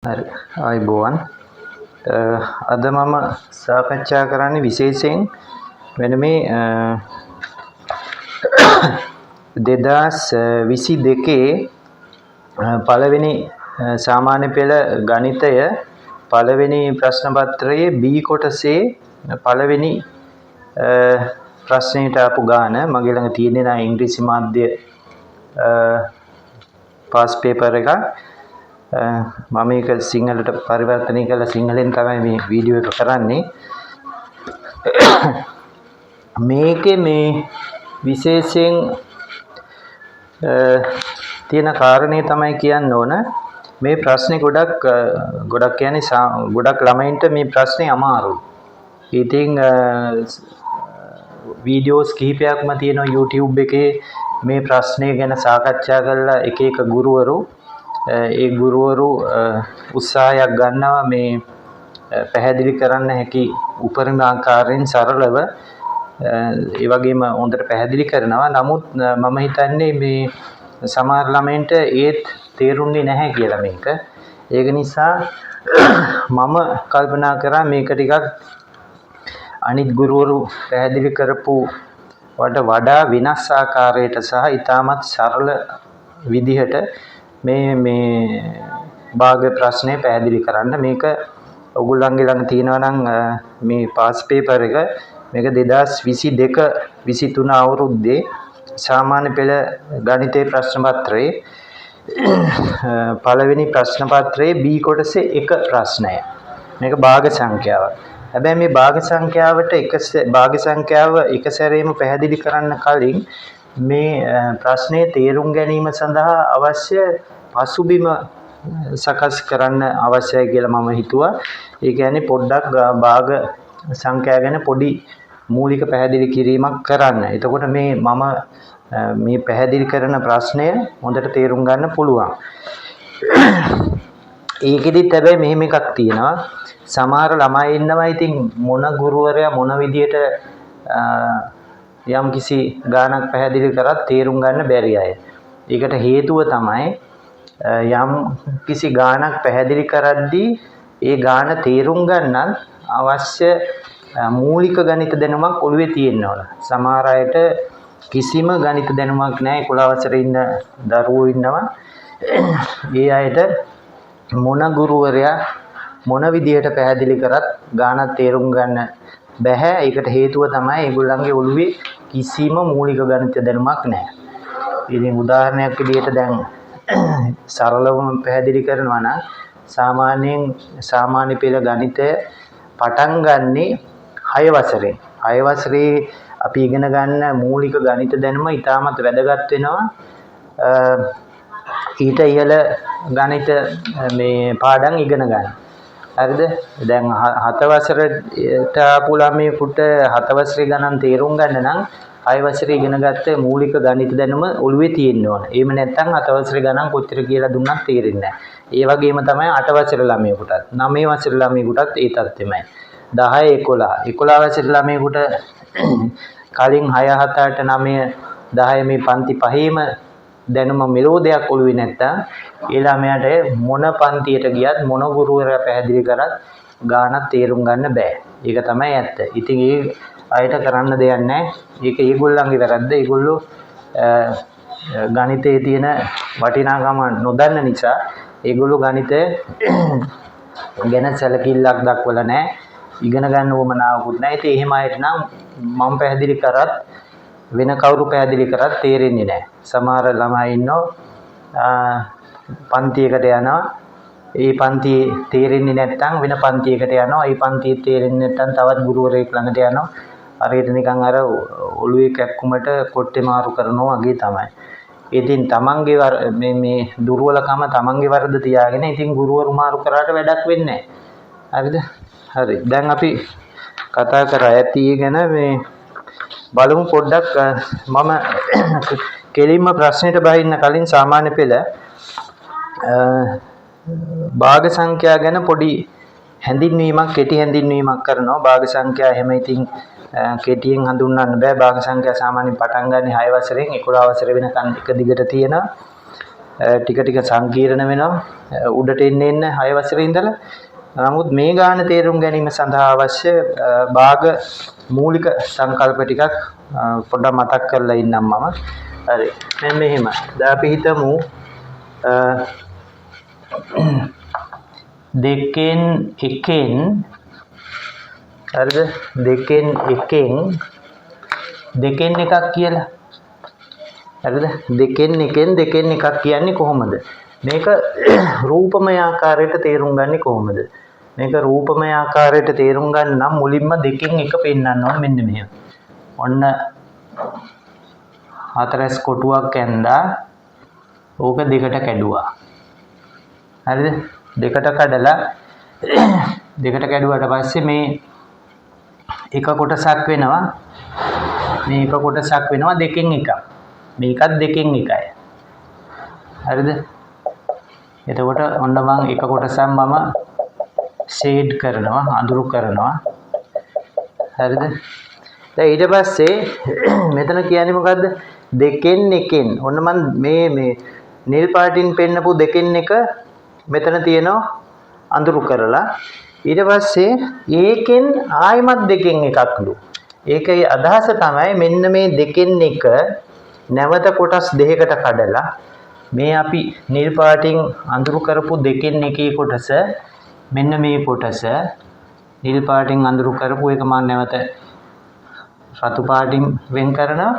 හරි, ආයුබෝවන්. අද මම සාකච්ඡා කරන්නේ විශේෂයෙන් වෙන මේ 2022 පළවෙනි සාමාන්‍ය පෙළ ගණිතය පළවෙනි ප්‍රශ්න පත්‍රයේ B කොටසේ පළවෙනි ප්‍රශ්නයට ආපු ගාන. මගේ ළඟ තියෙන්නේ නම් ඉංග්‍රීසි මාධ්‍ය පාස් පේපර් එකක්. මම මේක සිංහලට පරිවර්තනය කරලා සිංහලෙන් තමයි මේ වීඩියෝ එක කරන්නේ. මේකේ මේ විශේෂයෙන් තියෙන කාරණේ තමයි කියන්න ඕන, මේ ප්‍රශ්නේ ගොඩක් ගොඩක් කියන්නේ ගොඩක් ළමයින්ට මේ ප්‍රශ්නේ අමාරුයි. ඉතින් වීඩියෝස් කිහිපයක්ම තියෙනවා YouTube එකේ මේ ප්‍රශ්නය ගැන සාකච්ඡා කරලා. එක එක ගුරුවරු, ඒ ගුරුවරු උත්සාහයක් ගන්නවා මේ පැහැදිලි කරන්න හැකි උපරිම ආකාරයෙන් සරලව, ඒ වගේම හොඳට පැහැදිලි කරනවා. නමුත් මම හිතන්නේ මේ සමහර ළමයින්ට ඒත් තේරුන්නේ නැහැ කියලා මේක. ඒක නිසා මම කල්පනා කරා මේක ටිකක් අනිත් ගුරුවරු පැහැදිලි කරපු වට වඩා වෙනස් ආකාරයට සහ ඉතාමත් සරල විදිහට මේ මේ භාග ප්‍රශ්නය පැහැදිලි කරන්න. මේක ඔයගොල්ලන්ගේ ළඟ තියෙනවා නම් මේ පාස් පේපර් එක, මේක 2022 23 අවුරුද්දේ සාමාන්‍ය පෙළ ගණිතයේ ප්‍රශ්න පත්‍රයේ පළවෙනි ප්‍රශ්න පත්‍රයේ B කොටසේ එක ප්‍රශ්නය. මේක භාග සංඛ්‍යාවක්. හැබැයි මේ භාග සංඛ්‍යාවට එක භාග සංඛ්‍යාව එක සැරේම පැහැදිලි කරන්න කලින් මේ ප්‍රශ්නයේ තේරුම් ගැනීම සඳහා අවශ්‍ය පසුබිම සකස් කරන්න අවශ්‍යයි කියලා මම හිතුවා. ඒ කියන්නේ පොඩ්ඩක් භාග සංඛ්‍යා ගැන පොඩි මූලික පැහැදිලි කිරීමක් කරන්න. එතකොට මේ මම මේ පැහැදිලි කරන ප්‍රශ්නය හොඳට තේරුම් ගන්න පුළුවන්. ඒකෙදිත් හැබැයි මෙහෙම එකක් තියෙනවා. සමහර ළමයි ඉන්නවා, ඉතින් මොන ගුරුවරයා මොන විදියට යම් කිසි ගානක් පැහැදිලි කරත් තේරුම් ගන්න බැරි අය. ඒකට හේතුව තමයි යම් කිසි ගානක් පැහැදිලි කරද්දී ඒ ගාන තේරුම් ගන්නත් අවශ්‍ය මූලික ගණිත දැනුමක් ඔළුවේ තියෙන්න ඕන. සමහර අයට කිසිම ගණිත දැනුමක් නැහැ. 11 වසරේ ඉන්න දරුවෝ ඉන්නවා. ඒ අයට මොන ගුරුවරයා මොන විදියට පැහැදිලි කරත් ගානක් තේරුම් ගන්න බැහැ. ඒකට හේතුව තමයි ඒගොල්ලන්ගේ ඔළුවේ කිසිම මූලික ගණිත දැනුමක් නැහැ. ඉතින් උදාහරණයක් විදියට දැන් සරලවම පැහැදිලි කරනවා නම්, සාමාන්‍යයෙන් සාමාන්‍ය පෙළ ගණිතය පටන් ගන්නේ 6 වසරෙන්. 6 වසරේ අපි ඉගෙන ගන්න මූලික ගණිත දැනුම ඉතාමත් වැදගත් වෙනවා ඊට ඉහළ ගණිත මේ පාඩම් ඉගෙන ගන්න. හරිද? දැන් හත වසරට ආපු ළමයෙකුට හත වසරේ ගණන් තේරුම් ගන්න නම් හය වසරේ ඉගෙන ගත්ත මූලික ගණිත දැනුම ඔළුවේ තියෙන්න ඕන. එහෙම නැත්නම් හත වසරේ ගණන් කොච්චර කියලා දුන්නත් තේරෙන්නේ නැහැ. ඒ වගේම තමයි අට වසරේ ළමයෙකුටත්, නවය වසරේ ළමයෙකුටත් ඒ තත්ත්වෙමයි. 10, 11, 11 වසරේ ළමයෙකුට කලින් 6, 7, 8, 9, 10 මේ පන්ති පහේම දැනුම මෙලෝ දෙයක් ඔළුවේ නැත්තම් ඒ ළමයාට මොන පන්තියට ගියත්, මොන ගුරුවරයා පැහැදිලි කරත් ගානක් තේරුම් ගන්න බෑ. ඒක තමයි ඇත්ත. ඉතින් ඒ අයට කරන්න දෙයක් නැහැ. ඒක ඒගොල්ලන්ගේ වැරද්ද. ඒගොල්ලෝ ගණිතයේ තියෙන වටිනාකම නොදන්න නිසා ඒගොල්ලෝ ගණිතය ගැන සැලකිල්ලක් දක්වලා නැහැ. ඉගෙන ගන්න උවමනාවකුත් නැහැ. ඉතින් එහෙම අයට නම් මම පැහැදිලි කරත් වෙන කවුරු පැහැදිලි කරත් තේරෙන්නේ නැහැ. සමහර ළමයි ඉන්නවා, පන්තියකට යනවා. ඒ පන්තියේ තේරෙන්නේ නැත්නම් වෙන පන්තියකට යනවා. ඒ පන්තියේ තේරෙන්නේ නැත්නම් තවත් ගුරුවරයෙක් ළඟට යනවා. හරියට නිකන් අර ඔළුවේ කැක්කුමට කොට්ටේ මාරු කරනවා වගේ තමයි. ඉතින් තමන්ගේ මේ මේ දුර්වලකම, තමන්ගේ වරද තියාගෙන ඉතින් ගුරුවරු මාරු කරාට වැඩක් වෙන්නේ නැහැ. හරිද? හරි. දැන් අපි කතා කරා ඇති ඒ ගැන. මේ බලමු පොඩ්ඩක්. මම කෙලින්ම ප්‍රශ්නෙට බහින්න කලින් සාමාන්‍ය පෙළ භාග සංඛ්‍යා ගැන පොඩි හැඳින්වීමක්, කෙටි හැඳින්වීමක් කරනවා. භාග සංඛ්‍යා එහෙම ඉතින් කෙටියෙන් හඳුන්වන්න බෑ. භාග සංඛ්‍යා සාමාන්‍යයෙන් පටන් ගන්න 6 වසරෙන් 11 වසර වෙනකන් එක දිගට තියෙනවා. ටික ටික සංකීර්ණ වෙනවා උඩට එන්න එන්න 6 වසරේ ඉඳලා. නමුත් මේ ගාන තේරුම් ගැනීම සඳහා අවශ්‍ය භාග මූලික සංකල්ප ටිකක් පොඩ්ඩක් මතක් කරලා ඉන්නම් මම. හරි. දැන් මෙහෙම. දැන් අපි හිතමු දෙකෙන් එකෙන්, හරිද? දෙකෙන් එකෙන් දෙකෙන් එකක් කියලා. හරිද? දෙකෙන් එකෙන් දෙකෙන් එකක් කියන්නේ කොහොමද? මේක රූපමය ආකාරයට තේරුම් ගන්නේ කොහොමද? මේක රූපමය ආකාරයට තේරුම් ගන්න නම් මුලින්ම දෙකෙන් එක පෙන්වන්න ඕන මෙන්න මෙහෙම. ඔන්න හතරැස් කොටුවක් ඇඳා ඕක දෙකට කැඩුවා. හරිද? දෙකට කඩලා දෙකට කැඩුවට පස්සේ මේ එක කොටසක් වෙනවා. මේ එක කොටසක් වෙනවා දෙකෙන් එකක්. මේකත් දෙකෙන් එකයි. හරිද? එතකොට ඔන්න මං එක කොටසක් මම ෂේඩ් කරනවා, අඳුරු කරනවා. හරිද? දැන් ඊට පස්සේ මෙතන කියන්නේ මොකද්ද? දෙකෙන් එකෙන්. ඔන්න මං මේ මේ නිල් පාටින් පෙන්නපු දෙකෙන් එක මෙතන තියෙනවා අඳුරු කරලා. ඊට පස්සේ ඒකෙන් ආයිමත් දෙකෙන් එකක්ලු. ඒකේ අදහස තමයි මෙන්න මේ දෙකෙන් එක නැවත කොටස් දෙකකට කඩලා මේ අපි නිල් පාටින් අඳුරු කරපු දෙකෙන් එකේ කොටස මෙන්න මේ කොටස නිල් පාටින් අඳුරු කරපු එක මම නැවත රතු පාටින් වෙන් කරනවා.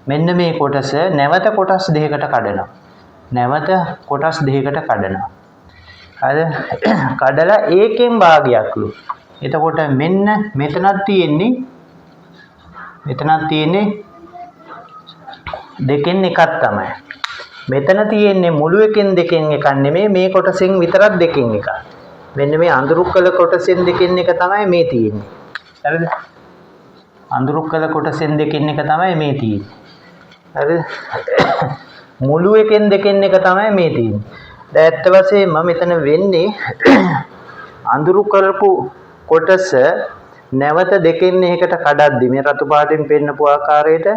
මෙන්න මේ කොටස නැවත කොටස් දෙකකට කඩනවා. නැවත කොටස් දෙකකට කඩනවා. හරිද? කඩලා ඒකෙන් භාගයක්ලු. එතකොට මෙන්න මෙතනක් තියෙන්නේ දෙකෙන් එකක් තමයි. මෙතන තියෙන්නේ මුළු එකෙන් දෙකෙන් එකක් නෙමෙයි, මේ කොටසෙන් විතරක් දෙකෙන් එකක්. මෙන්න මේ අඳුරු කළ කොටසෙන් දෙකෙන් එක තමයි මේ තියෙන්නේ. හරිද? අඳුරු කළ කොටසෙන් දෙකෙන් එක තමයි මේ තියෙන්නේ. හරිද? මුළු එකෙන් දෙකෙන් එක තමයි මේ තියෙන්නේ. දැන් ඇත්ත වශයෙන්ම මෙතන වෙන්නේ අඳුරු කරපු කොටස නැවත දෙකෙන් එකකට කඩද්දි මේ රතු පාටින් පෙන්නපු ආකාරයට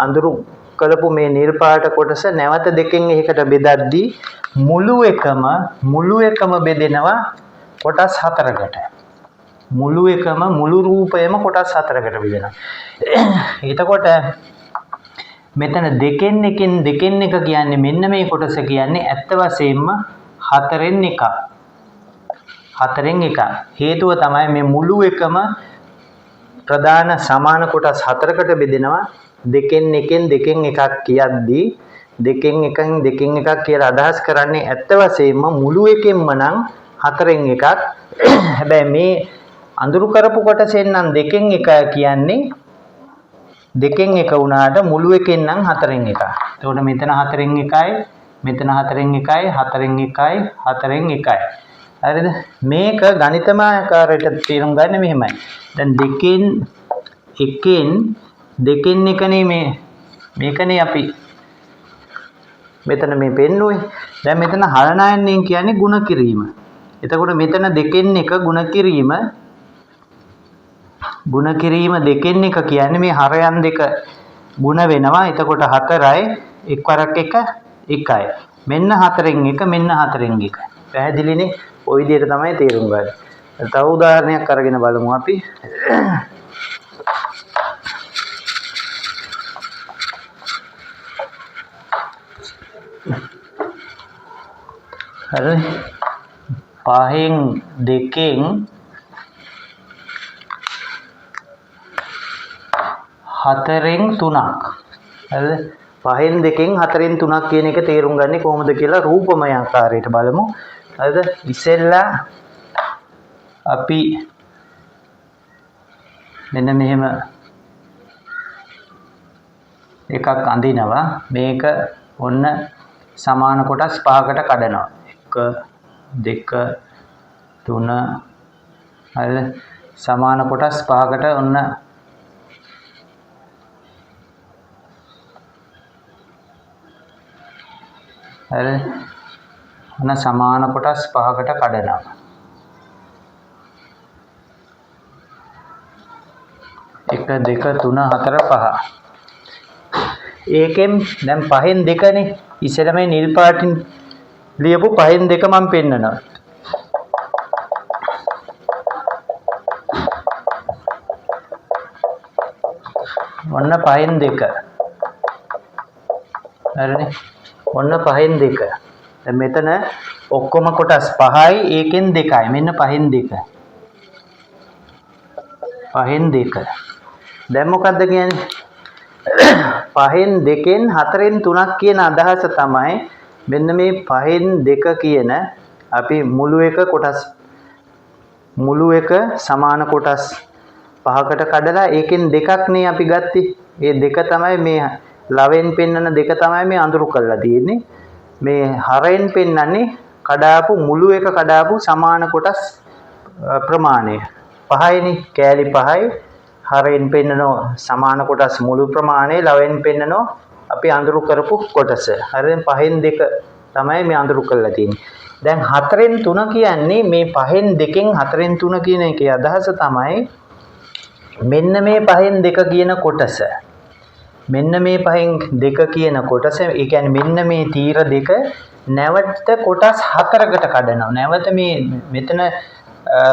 අඳුරු කරපු මේ නිල් පාට කොටස නැවත දෙකෙන් එකකට බෙදද්දි මුළු එකම බෙදෙනවා කොටස් හතරකට. මුළු එකම මුළු රූපයම කොටස් හතරකට බෙදෙනවා. එතකොට මෙතන දෙකෙන් එකෙන් දෙකෙන් එක කියන්නේ මෙන්න මේ කොටස කියන්නේ ඇත්ත වශයෙන්ම හතරෙන් එකක්. හතරෙන් එකක්. හේතුව තමයි මේ මුළු එකම ප්‍රධාන සමාන කොටස් හතරකට බෙදෙනවා. දෙකෙන් එකෙන් දෙකෙන් එකක් කියද්දී දෙකෙන් එකෙන් දෙකෙන් එකක් කියලා අදහස් කරන්නේ ඇත්ත වශයෙන්ම මුළු එකෙන්ම නම් හතරෙන් එකක්. හැබැයි මේ අඳුරු කරපු කොටසෙන් නම් දෙකෙන් එක කියන්නේ දෙකෙන් එක වුණාට මුළු එකෙන් නම් හතරෙන් එකක්. එතකොට මෙතන හතරෙන් එකයි, මෙතන හතරෙන් එකයි, හතරෙන් එකයි, හතරෙන් එකයි. හරිද? මේක ගණිතමය ආකාරයට තේරුම් ගන්න මෙහෙමයි. දැන් දෙකෙන් එකෙන් දෙකෙන් එකනේ මේ මේකනේ අපි මෙතන මේ පෙන්නුවේ. දැන් මෙතන හලනායනයෙන් කියන්නේ ගුණ කිරීම. එතකොට මෙතන දෙකෙන් එක ගුණ කිරීම ගුණ කිරීම දෙකෙන් එක කියන්නේ මේ හරයන් දෙක ගුණ වෙනවා. එතකොට හතරයි එක් වරක් එක එකයි. මෙන්න හතරෙන් එක මෙන්න හතරෙන් එක. පැහැදිලිනේ? ওই විදිහට තමයි තේරුම් ගන්න. තව උදාහරණයක් අරගෙන බලමු අපි. හරි. පහෙන් දෙකෙන් හතරෙන් තුනක්. හරිද? පහෙන් දෙකෙන් හතරෙන් තුනක් කියන එක තේරුම් ගන්නේ කොහොමද කියලා රූපමය ආකාරයට බලමු. හරිද? ඉස්සෙල්ලා අපි මෙන්න මෙහෙම එකක් අඳිනවා. මේක ඔන්න සමාන කොටස් පහකට කඩනවා. 1 2 3 හරිද? සමාන කොටස් පහකට ඔන්න හරිද? ඔන්න සමාන කොටස් පහකට කඩනවා. 1 2 3 4 5. ඒකෙන් දැන් පහෙන් දෙකනේ. ඉස්සෙල්ලා මේ නිල් පාටින් ලියපු 5න් 2 මම පෙන්නනවා. ඔන්න 5න් 2. හරිනේ. ඔන්න 5න් 2. දැන් මෙතන ඔක්කොම කොටස් 5යි ඒකෙන් 2යි. මෙන්න 5න් 2. 5න් 2. දැන් මොකද්ද කියන්නේ? 5න් 2න් 4න් 3ක් කියන අදහස තමයි මෙන්න මේ 5න් 2 කියන අපි මුළු එක කොටස් මුළු එක සමාන කොටස් 5කට කඩලා ඒකෙන් දෙකක් නේ අපි ගත්තේ. ඒ දෙක තමයි මේ ලවෙන් පෙන්නන දෙක තමයි මේ අඳුරු කරලා තියෙන්නේ. මේ හරෙන් පෙන්නන්නේ කඩාපු මුළු එක කඩාපු සමාන කොටස් ප්‍රමාණය. 5යිනේ කෑලි 5යි. හරෙන් පෙන්නන සමාන කොටස් මුළු ප්‍රමාණය, ලවෙන් පෙන්නන අපි අඳුරු කරපු කොටස. හරිද? 5න් 2 තමයි මේ අඳුරු කරලා තියෙන්නේ. දැන් 4න් 3 කියන්නේ මේ 5න් 2න් 4න් 3 කියන එකේ අදහස තමයි මෙන්න මේ 5න් 2 කියන කොටස. මෙන්න මේ 5න් 2 කියන කොටස, ඒ කියන්නේ මෙන්න මේ තීර දෙක නැවත කොටස් 4කට කඩනවා. නැවත මේ මෙතන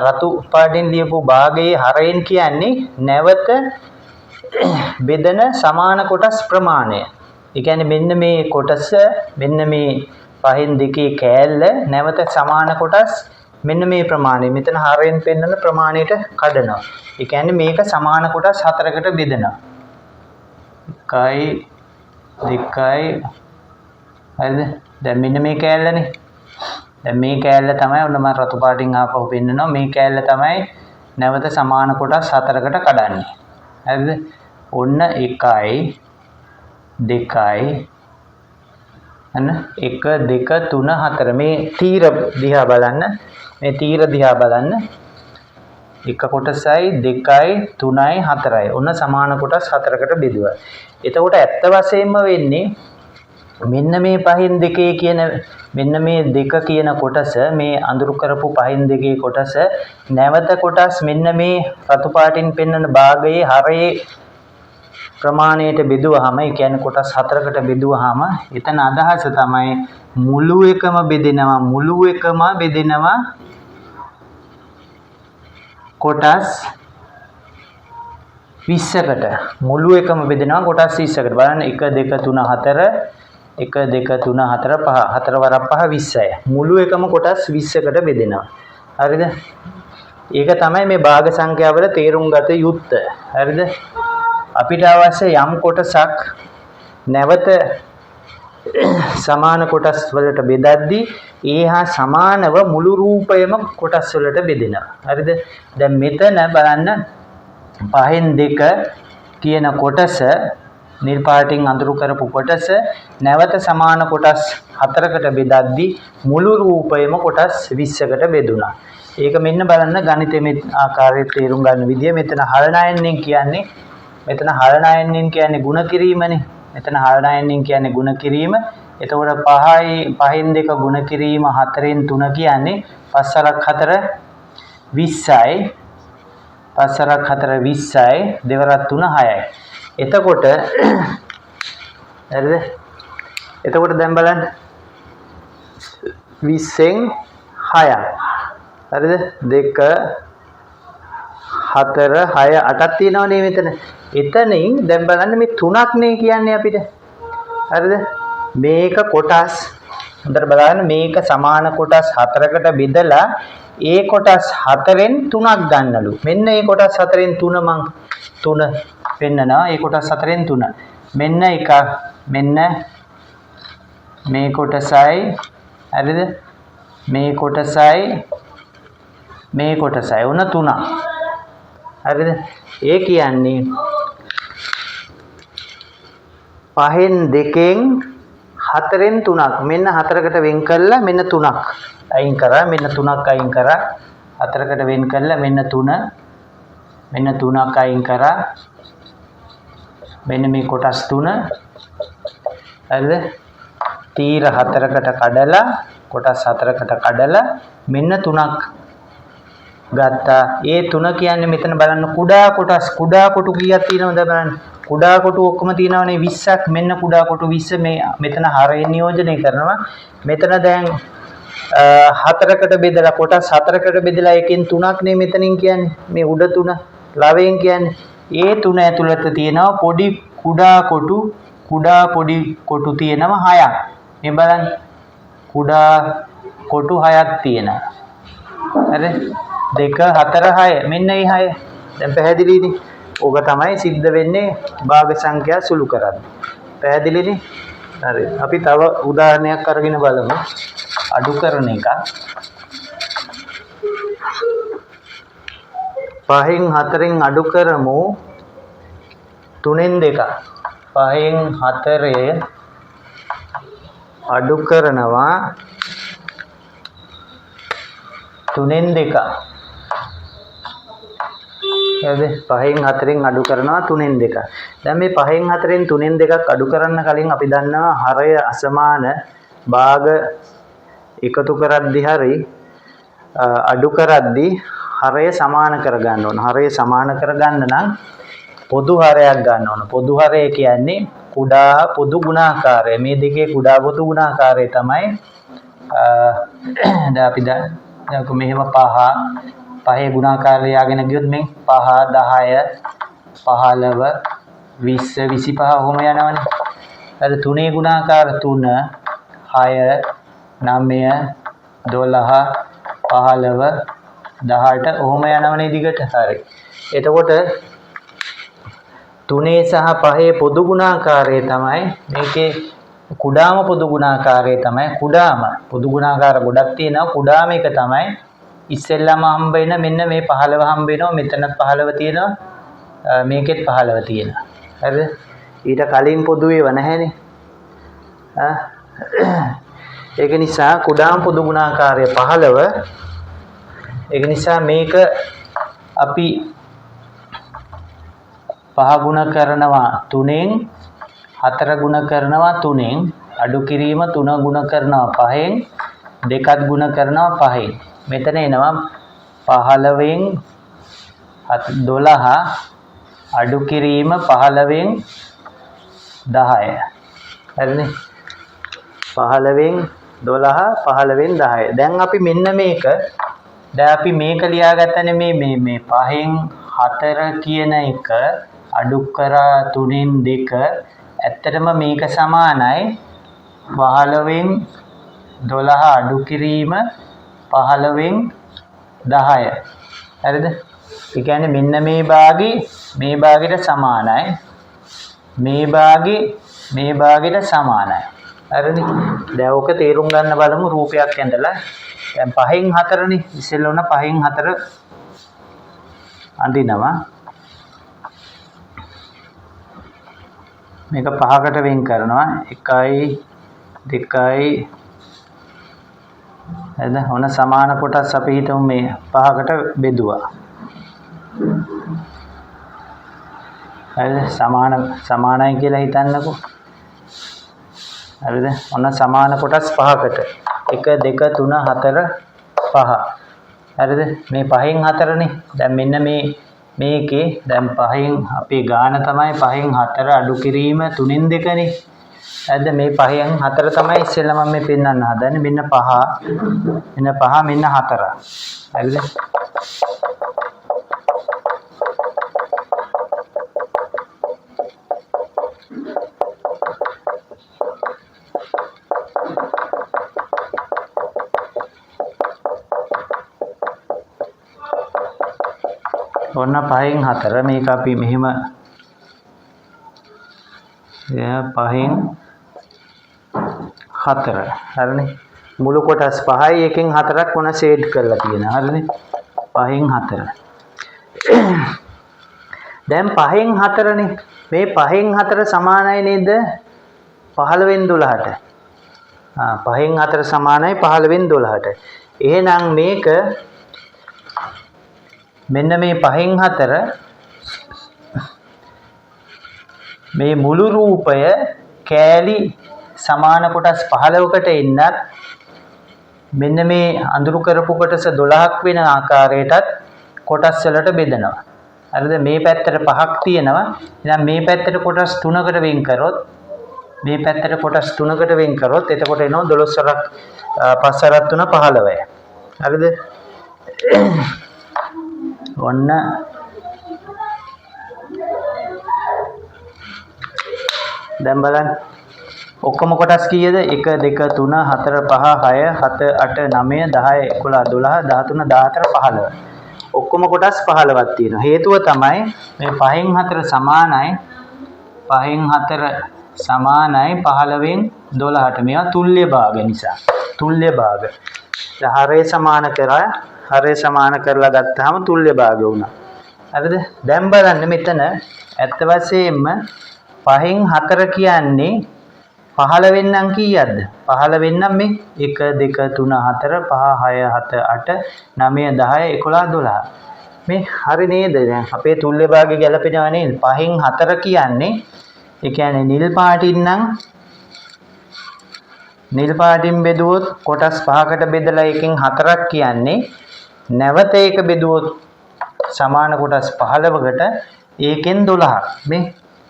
රතු පාටින් ලියපු භාගයේ හරයෙන් කියන්නේ නැවත බෙදෙන සමාන කොටස් ප්‍රමාණය. ඒ කියන්නේ මෙන්න මේ කොටස, මෙන්න මේ 5න් 2 කෑල්ල නැවත සමාන කොටස් මෙන්න මේ ප්‍රමාණය, මෙතන හරයෙන් පෙන්වන ප්‍රමාණයට කඩනවා. ඒ කියන්නේ මේක සමාන කොටස් 4කට බෙදෙනවා. 1 2 හරිද? දැන් මෙන්න මේ කෑල්ලනේ. දැන් මේ කෑල්ල තමයි ඔන්න මම රතු පාටින් ආපහු පෙන්නනවා. මේ කෑල්ල තමයි නැවත සමාන කොටස් 4කට කඩන්නේ. හරිද? ඔන්න 1 2 අන්න 1 2 3 4 මේ තීර දිහා බලන්න. මේ තීර දිහා බලන්න. එක කොටසයි 2යි 3යි 4යි. ඔන්න සමාන කොටස් 4කට බෙදුවා. එතකොට ඇත්ත වශයෙන්ම වෙන්නේ මෙන්න මේ 5න් 2 කියන මෙන්න මේ 2 කියන කොටස, මේ අඳුරු කරපු 5න් 2 කොටස නැවත කොටස් මෙන්න මේ රතු පාටින් පෙන්වන භාගයේ හරයේ ප්‍රමාණයට බෙදුවහම, ඒ කියන්නේ කොටස් 4කට බෙදුවහම එතන අදහස තමයි මුළු එකම බෙදෙනවා, මුළු එකම බෙදෙනවා කොටස් 20කට. මුළු එකම බෙදෙනවා කොටස් 20කට. බලන්න 1 2 3 4 1 2 3 4 5 4 වරක් 5 20යි. මුළු එකම කොටස් 20කට බෙදෙනවා. හරිද? ඒක තමයි මේ භාග සංඛ්‍යාවල තේරුම් ගත යුත්ත. හරිද? අපිට අවශ්‍ය යම් කොටසක් නැවත සමාන කොටස් වලට බෙදද්දී ඒ හා සමානව මුළු රූපයම කොටස් වලට බෙදෙනවා. හරිද? දැන් මෙතන බලන්න 5න් 2 කියන කොටස නිල් පාටින් අඳුරු කරපු කොටස නැවත සමාන කොටස් 4කට බෙදද්දී මුළු රූපයම කොටස් 20කට බෙදුණා. ඒක මෙන්න බලන්න ගණිතමය ආකාරයට තේරුම් ගන්න විදිය. මෙතන හලනයන්ෙන් කියන්නේ, මෙතන හලනයන්ෙන් කියන්නේ ගුණ කිරීමනේ. මෙතන හලනයන්ෙන් කියන්නේ ගුණ කිරීම. එතකොට 5න් 2 ගුණ කිරීම 4න් 3 කියන්නේ 5 වරක් 4 20යි. 5 වරක් 4 20යි. 2 වරක් 3 6යි. එතකොට හරිද? එතකොට දැන් බලන්න 20න් 6ක්. හරිද? 2 4 6 8ක් තියෙනවනේ මෙතන. එතනින් දැන් බලන්න මේ 3ක් නේ කියන්නේ අපිට. හරිද? මේක කොටස් හොඳට බලන්න මේක සමාන කොටස් 4කට බෙදලා ඒ කොටස් 4න් 3ක් ගන්නලු. මෙන්න ඒ කොටස් 4න් 3 මං 3 පෙන්නනවා. ඒ කොටස් 4න් 3. මෙන්න එකක්, මෙන්න මේ කොටසයි, හරිද? මේ කොටසයි, මේ කොටසයි. ඔන්න 3ක්. හරිද? ඒ කියන්නේ 5න් 2න් 4න් 3ක්. මෙන්න 4කට වෙන් කළා මෙන්න 3ක් අයින් කරා. මෙන්න 3ක් අයින් කරා. 4කට වෙන් කළා මෙන්න 3. මෙන්න 3ක් අයින් කරා. මෙන්න මේ කොටස් 3. හරිද? තීර 4කට කඩලා කොටස් 4කට කඩලා මෙන්න 3ක් ගත්තා. ඒ 3 කියන්නේ මෙතන බලන්න කුඩා කොටස්, කුඩා කොටු කීයක් තියෙනවද බලන්න. කුඩා කොටු ඔක්කොම තියෙනවනේ 20ක්. මෙන්න කුඩා කොටු 20 මේ මෙතන හරයෙන් නියෝජනය කරනවා. මෙතන දැන් හතරකට බෙදලා කොටස් හතරකට බෙදලා එකෙන් තුනක් නේ මෙතනින් කියන්නේ. මේ උඩ තුන ලවයෙන් කියන්නේ. ඒ තුන ඇතුළත තියෙනවා පොඩි කුඩා කොටු, කුඩා පොඩි කොටු තියෙනවා හයක්. මේ බලන්න කුඩා කොටු හයක් තියෙනවා. හරි 2 4 6 මෙන්න මේ හය. දැන් පැහැදිලිනේ. ඕක තමයි සිද්ධ වෙන්නේ භාග සංඛ්‍යා සුළු කරද්දී. පැහැදිලිනේ? හරි. අපි තව උදාහරණයක් අරගෙන බලමු. අඩු කරන එක. 5න් 4න් අඩු කරමු 3න් 2. 5න් 4 අඩු කරනවා 3න් 2. හරිද? 5න් 4න් අඩු කරනවා 3න් 2. දැන් මේ 5න් 4න් 3න් 2ක් අඩු කරන්න කලින් අපි දන්නවා හරය අසමාන භාග එකතු කරද්දි හරි අඩු කරද්දි හරය සමාන කරගන්න ඕන. හරය සමාන කරගන්න නම් පොදු හරයක් ගන්න ඕන. පොදු හරය කියන්නේ කුඩා පොදු ගුණාකාරය. මේ දෙකේ කුඩා පොදු ගුණාකාරය තමයි දැන් අපි දැන් මෙහෙම පහේ ගුණාකාරය යාගෙන ගියොත් මේ 5 10 15 20 25 ඔහොම යනවනේ. අර තුනේ ගුණාකාර 3 6 9 12 15 18 ඔහොම යනවනේ දිගට. හරි. එතකොට තුනේ සහ පහේ පොදු ගුණාකාරය තමයි මේකේ කුඩාම පොදු ගුණාකාරය තමයි කුඩාම පොදු ගුණාකාර ගොඩක් තියෙනවා. කුඩාම එක තමයි ඉස්සෙල්ලාම හම්බ වෙන මෙන්න මේ 15 හම්බ වෙනවා. මෙතනත් 15 තියෙනවා. මේකෙත් 15 තියෙනවා. හරිද? ඊට කලින් පොදු ඒවා නැහැනේ. ඒක නිසා කුඩාම පොදු ගුණාකාරය 15. ඒක නිසා මේක අපි 5 ගුණ කරනවා 3න් 4 ගුණ කරනවා 3න් අඩු කිරීම 3 ගුණ කරනවා 5න් 2ත් ගුණ කරනවා 5න්. මෙතන එනවා 15න් 12 අඩු කිරීම 15න් 10. හරිනේ? 15න් 12 15න් 10. දැන් අපි මෙන්න මේක දැන් අපි මේක ලියාගත්තනේ මේ මේ මේ 5න් 4 කියන එක අඩු කරා 3න් 2. ඇත්තටම මේක සමානයි 15න් 12 අඩු කිරීම 15න් 10. හරිද? ඒ කියන්නේ මෙන්න මේ භාගේ මේ භාගෙට සමානයි. මේ භාගේ මේ භාගෙට සමානයි. හරිද? දැන් ඕක තේරුම් ගන්න බලමු රූපයක් ඇඳලා. දැන් 5න් 4නේ. ඉස්සෙල්ලා උන 5න් 4 අඳිනවා. මේක පහකට වෙන් කරනවා. 1 2 හරිද? ඔන්න සමාන කොටස් අපි හිතමු මේ පහකට බෙදුවා. හරිද? සමානයි කියලා හිතන්නකෝ. හරිද? ඔන්න සමාන කොටස් පහකට 1 2 3 4 5. හරිද? මේ 5න් 4නේ. දැන් මෙන්න මේ මේකේ දැන් 5න් අපේ ගාන තමයි 5න් 4 අඩු කිරීම 3න් 2නේ. හරිද? මේ 5න් 4 තමයි ඉස්සෙල්ලා මම මේ පෙන්වන්න හදන්නේ. මෙන්න 5 මෙන්න 5 මෙන්න 4. හරිද? ඔන්න 5න් 4 මේක අපි මෙහෙම 5න් 4. හරිනේ? මුළු කොටස් 5යි එකෙන් 4ක් ඔන්න ෂේඩ් කරලා තියෙනවා. හරිනේ? 5න් 4. දැන් 5න් 4නේ. මේ 5න් 4 සමානයි නේද? 15න් 12ට. ආ 5න් 4 සමානයි 15න් 12ට. එහෙනම් මේක මෙන්න මේ 5න් 4 මේ මුළු රූපය කෑලි සමාන කොටස් 15කට එන්නත් මෙන්න මේ අඳුරු කරපු කොටස 12ක් වෙන ආකාරයටත් කොටස් වලට බෙදනවා. හරිද? මේ පැත්තට 5ක් තියෙනවා. එහෙනම් මේ පැත්තට කොටස් 3කට වෙන් කරොත් මේ පැත්තට කොටස් 3කට වෙන් කරොත් එතකොට එනවා 12 වරක් 5 වරක් 3 15යි. හරිද? ඔන්න දැන් බලන්න ඔක්කොම කොටස් කීයද? 1 2 3 4 5 6 7 8 9 10 11 12 13 14 15. ඔක්කොම කොටස් 15ක් තියෙනවා. හේතුව තමයි මේ 5න් 4 සමානයි 5න් 4 සමානයි 15න් 12ට. මේවා තුල්‍ය භාග නිසා. තුල්‍ය භාග. දැන් හරය සමාන කරා හරය සමාන කරලා ගත්තාම තුල්‍ය භාග වුණා. හරිද? දැන් බලන්න මෙතන ඇත්ත වශයෙන්ම 5න් 4 කියන්නේ 15 නම් කීයක්ද? 15 නම් මේ 1 2 3 4 5 6 7 8 9 10 11 12. මේ හරි නේද? දැන් අපේ තුල්‍ය භාගය ගැලපෙනව නේද? 5න් 4 කියන්නේ ඒ කියන්නේ නිල් පාටින් නම් නිල් පාටින් බෙදුවොත් කොටස් 5කට බෙදලා එකෙන් 4ක් කියන්නේ නැවත ඒක බෙදුවොත් සමාන කොටස් 15කට ඒකෙන් 12ක්. මේ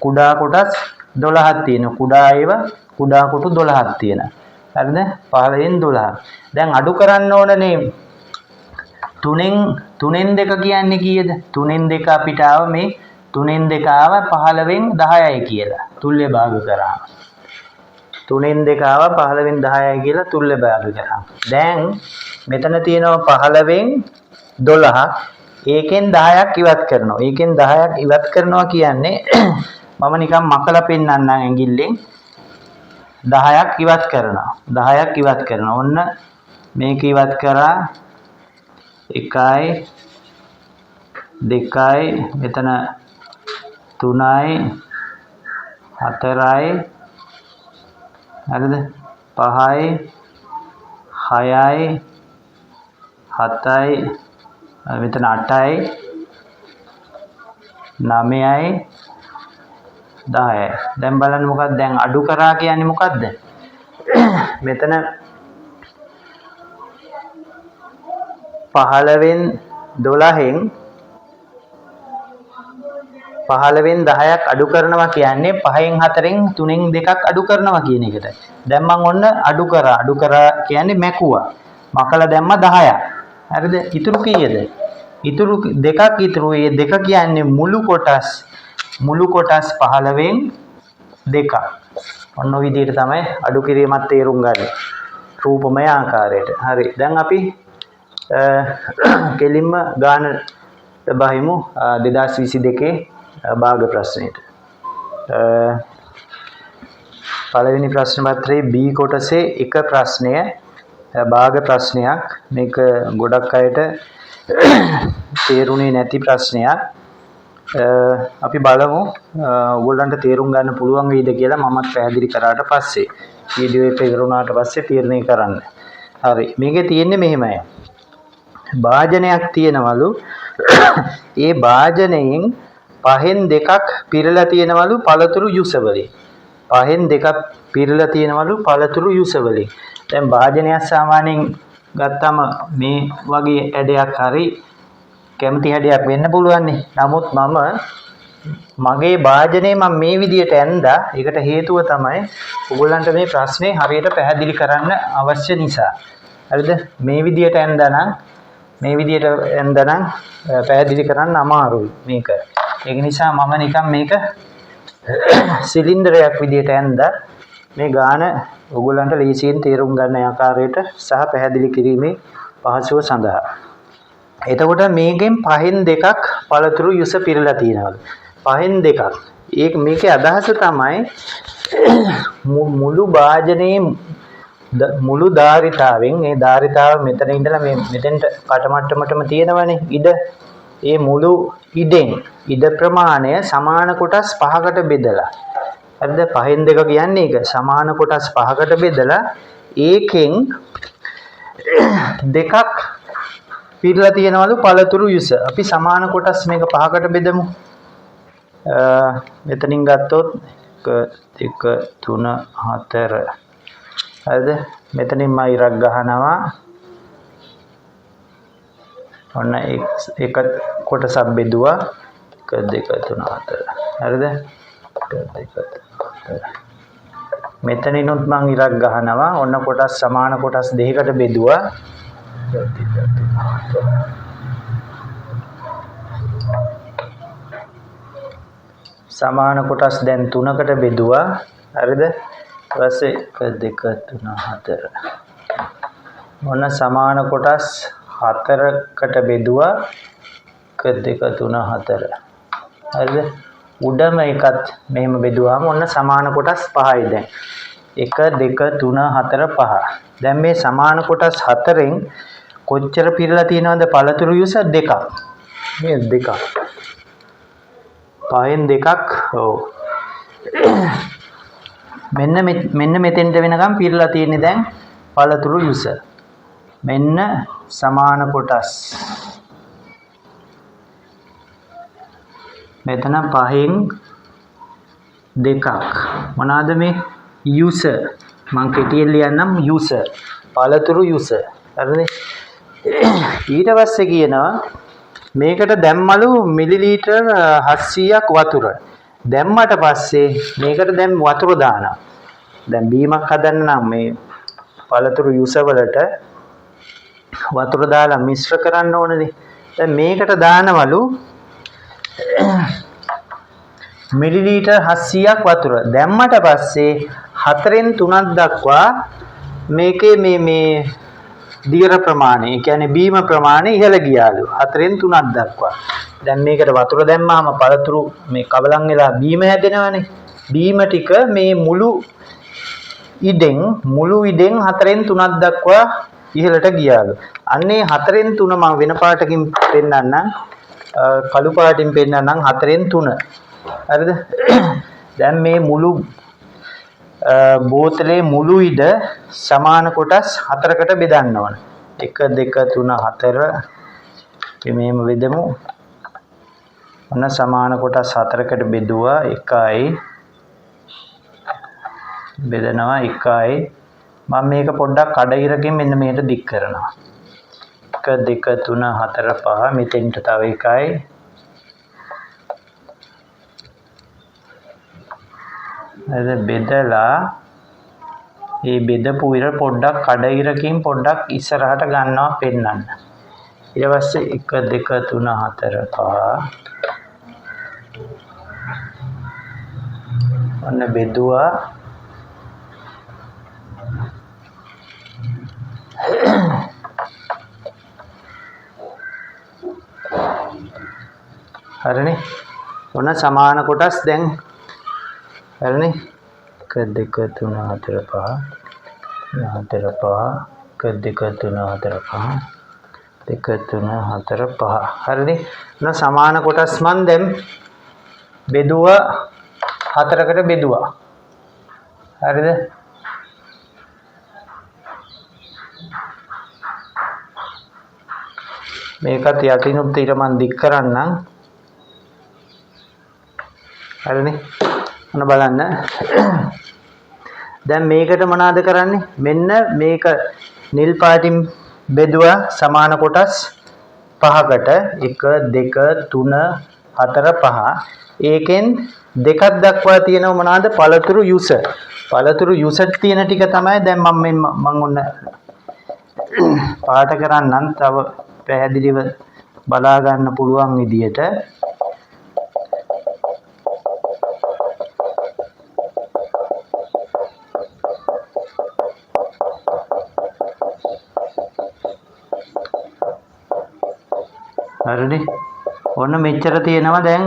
කුඩා කොටස් 12ක් තියෙනවා. කුඩා ඒවා කුඩා කොටු 12ක් තියෙනවා. හරිද? 15න් 12. දැන් අඩු කරන්න ඕනනේ 3න් 2 කියන්නේ කීයද? 3න් 2 අපිට ආව මේ 3න් 2 ආව 15න් 10යි කියලා. තුල්‍ය භාග කරාම. 3න් 2 ආව 15න් 10යි කියලා තුල්‍ය භාග කරාම. දැන් මෙතන තියෙනවා 15න් 12ක්. ඒකෙන් 10ක් ඉවත් කරනවා. ඒකෙන් 10ක් ඉවත් කරනවා කියන්නේ මම නිකන් මකලා පෙන්නන්නම් ඇඟිල්ලෙන්. 10ක් ඉවත් කරනවා. 10ක් ඉවත් කරනවා. ඔන්න මේක ඉවත් කරා 1යි 2යි මෙතන 3යි 4යි හරිද? 5යි 6යි 7යි මෙතන 8යි 9යි 10යි. දැන් බලන්න මොකක්ද දැන් අඩු කරා කියන්නේ මොකද්ද? මෙතන 15න් 12න් 15න් 10ක් අඩු කරනවා කියන්නේ 5න් 4න් 3න් 2ක් අඩු කරනවා කියන එකට. දැන් මං ඔන්න අඩු කරා. අඩු කරා කියන්නේ මැකුවා. මකලා දැම්ම 10ක්. හරිද? ඉතුරු කීයද? ඉතුරු දෙකක් ඉතුරු. ඒ දෙක කියන්නේ මුළු කොටස් 15න් 2ක්. ඔන්න ඔය විදිහට තමයි අඩු කිරීමත් තේරුම් ගන්න. රූපමය ආකාරයට. හරි. දැන් අපි කෙලින්ම ගානට බහිමු 2022 භාග ප්‍රශ්නෙට. පළවෙනි ප්‍රශ්න පත්‍රයේ B කොටසේ එක ප්‍රශ්නය භාග ප්‍රශ්නයක්. මේක ගොඩක් අයට තේරුනේ නැති ප්‍රශ්නයක්. අපි බලමු ඔයගොල්ලන්ට තේරුම් ගන්න පුළුවන් වෙයිද කියලා මමත් පැහැදිලි කරාට පස්සේ. වීඩියෝ එක ඉවර වුණාට පස්සේ තීරණය කරන්න. හරි. මේකේ තියෙන්නේ මෙහෙමයි. භාජනයක් තියෙනවලු. ඒ භාජනයෙන් 5න් 2ක් පිරලා තියෙනවලු පළතුරු යුස වලින්. 5න් 2ක් පිරලා තියෙනවලු පළතුරු යුස වලින්. දැන් භාජනයක් සාමාන්‍යයෙන් ගත්තම මේ වගේ ඇඩයක් හරි කැමති හැඩයක් වෙන්න පුළුවන්නේ. නමුත් මම මගේ භාජනය මම මේ විදියට ඇන්දා. ඒකට හේතුව තමයි ඔයගොල්ලන්ට මේ ප්‍රශ්නේ හරියට පැහැදිලි කරන්න අවශ්‍ය නිසා. හරිද? මේ විදියට ඇන්දා නම් මේ විදියට ඇන්දා නම් පැහැදිලි කරන්න අමාරුයි මේක. ඒක නිසා මම නිකන් මේක සිලින්ඩරයක් විදියට ඇන්දා. මේ ගාන ඔයගොල්ලන්ට ලේසියෙන් තේරුම් ගන්න ආකාරයට සහ පැහැදිලි කිරීමේ පහසුව සඳහා. එතකොට මේකෙන් 5න් 2ක් පළතුරු යුස පිරලා තියෙනවලු. 5න් 2ක්. ඒක මේකේ අදහස තමයි මුළු භාජනයේ මුළු ධාරිතාවෙන් මේ ධාරිතාව මෙතන ඉඳලා මේ මෙතෙන්ට කටමට්ටමටම තියෙනවනේ ඉඩ. ඒ මුළු ඉඩෙන් ඉඩ ප්‍රමාණය සමාන කොටස් 5කට බෙදලා. හරිද? 5න් 2 කියන්නේ ඒක. සමාන කොටස් 5කට බෙදලා ඒකෙන් දෙකක් පිරලා තියෙනවලු පළතුරු යුස. අපි සමාන කොටස් මේක 5කට බෙදමු. මෙතනින් ගත්තොත් 1 2 3 4. හරිද? මෙතනින් මම ඉරක් ගහනවා. ඔන්න එක කොටසක් බෙදුවා. 1 2 3 4. හරිද? 1 2 3 4. මෙතනිනුත් මං ඉරක් ගහනවා. ඔන්න කොටස් සමාන කොටස් දෙකකට බෙදුවා. සමාන කොටස් දැන් තුනකට බෙදුවා. හරිද? ඊට පස්සේ 1 2 3 4. ඔන්න සමාන කොටස් හතරකට බෙදුවා. 1 2 3 4. හරිද? උඩම එකත් මෙහෙම බෙදුවාම ඔන්න සමාන කොටස් පහයි දැන්. 1 2 3 4 5. දැන් මේ සමාන කොටස් හතරෙන් කොච්චර පිරලා තියෙනවද පළතුරු යුස? දෙකක්. මේ දෙකක්. පහෙන් දෙකක්. ඔව්. මෙන්න මෙතෙන්ට වෙනකම් පිරලා තියෙන්නේ දැන් පළතුරු යුස. මෙන්න සමාන කොටස්. මෙතන පහෙන් දෙකක්. මොනවාද මේ යුස? මං කෙටියෙන් ලියන්නම් යුස. පළතුරු යුස. හරිද? ඊට පස්සේ කියනවා මේකට දැම්මලු මිලිලීටර් 700ක් වතුර. දැම්මට පස්සේ මේකට දැන් වතුර දානවා. දැන් බීමක් හදන්න නම් මේ පළතුරු යුස වලට වතුර දාලා මිශ්‍ර කරන්න ඕනනේ. දැන් මේකට දානවලු මිලිලීටර් 700ක් වතුර. දැම්මට පස්සේ හතරෙන් තුනක් දක්වා මේකේ මේ මේ දියර ප්‍රමාණය, ඒ කියන්නේ බීම ප්‍රමාණය ඉහළ ගියාලු. හතරෙන් තුනක් දක්වා. දැන් මේකට වතුර දැම්මාම පළතුරු මේ කවලම් වෙලා බීම හැදෙනවනේ. බීම ටික මේ මුළු ඉඩෙන් හතරෙන් තුනක් දක්වා ඉහළට ගියාලු. අන්නේ හතරෙන් තුන මම වෙන පාටකින් පෙන්නන්නම්. කළු පාටින් පෙන්නන්නම් හතරෙන් තුන. හරිද? දැන් මේ මුළු බෝතලේ මුළු ඉඩ සමාන කොටස් හතරකට බෙදන්න ඕන. 1 2 3 4. අපි මෙහෙම බෙදමු. ඔන්න සමාන කොටස් හතරකට බෙදුවා. 1යි බෙදනවා 1යි. මම මේක පොඩ්ඩක් කඩ ඉරකින් මෙන්න මෙහෙට දික් කරනවා. 1 2 3 4 5 මෙතෙන්ට තව 1යි. හරිද? බෙදලා මේ බෙදපු ඉර පොඩ්ඩක් කඩ ඉරකින් පොඩ්ඩක් ඉස්සරහට ගන්නවා පෙන්නන්න. ඊට පස්සේ 1 2 3 4 5 ඔන්න බෙදුවා. හරිනේ. ඔන්න සමාන කොටස් දැන් හරිනේ. 1 2 3 4 5 4 5 1 2 3 4 5 2 3 4 5. හරිනේ. ඔන්න සමාන කොටස් මන් දැන් බෙදුවා හතරකට බෙදුවා. හරිද? මේකත් යටිනුත් ඊට මං දික් කරන්නම්. හරිනේ. ඔන්න බලන්න. දැන් මේකට මොනවාද කරන්නේ? මෙන්න මේක නිල් පාටින් බෙදුවා සමාන කොටස් පහකට. 1 2 3 4 5. ඒකෙන් දෙකක් දක්වා තියෙනව මොනවාද? පළතුරු යුස. පළතුරු යුස තියෙන ටික තමයි දැන් මම මේ මං ඔන්න පාට කරන්නම් තව පැහැදිලිව බලා ගන්න පුළුවන් විදියට. හරිනේ. ඔන්න මෙච්චර තියෙනවා දැන්.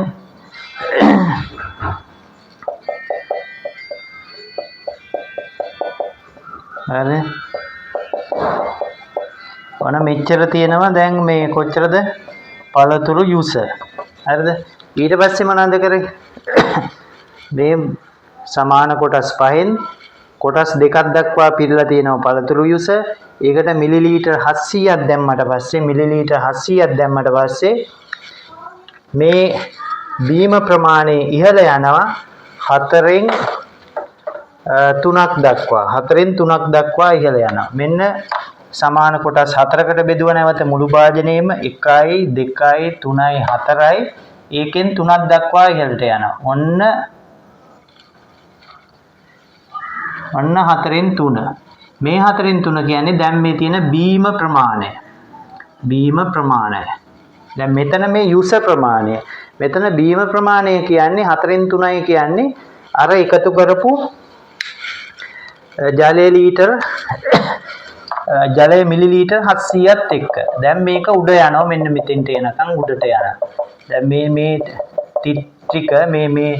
හරි. ඔන්න මෙච්චර තියෙනවා දැන් මේ කොච්චරද? පළතුරු යුස. හරිද? ඊට පස්සේ මොනවද කරේ? මේ සමාන කොටස් පහෙන් කොටස් දෙකක් දක්වා පිරලා තියෙනවා පළතුරු යුස. ඒකට මිලිලීටර් 700ක් දැම්මට පස්සේ මිලිලීටර් 700ක් දැම්මට පස්සේ මේ බීම ප්‍රමාණය ඉහළ යනවා හතරෙන් තුනක් දක්වා. හතරෙන් තුනක් දක්වා ඉහළ යනවා. මෙන්න සමාන කොටස් හතරකට බෙදුව නැවත මුළු භාජනයේම 1යි 2යි 3යි 4යි ඒකෙන් තුනක් දක්වා ඉහළට යනවා. ඔන්න ඔන්න 4න් 3. මේ 4න් 3 කියන්නේ දැන් මේ තියෙන බීම ප්‍රමාණය. බීම ප්‍රමාණය. දැන් මෙතන මේ යුස ප්‍රමාණය. මෙතන බීම ප්‍රමාණය කියන්නේ 4න් 3යි කියන්නේ අර එකතු කරපු ජලය ලීටර් ජලය මිලිලීටර් 700ත් එක්ක. දැන් මේක උඩ යනවා, මෙන්න මෙතෙන්ට එනකන් උඩට යනවා. දැන් මේ මේ ටික මේ මේ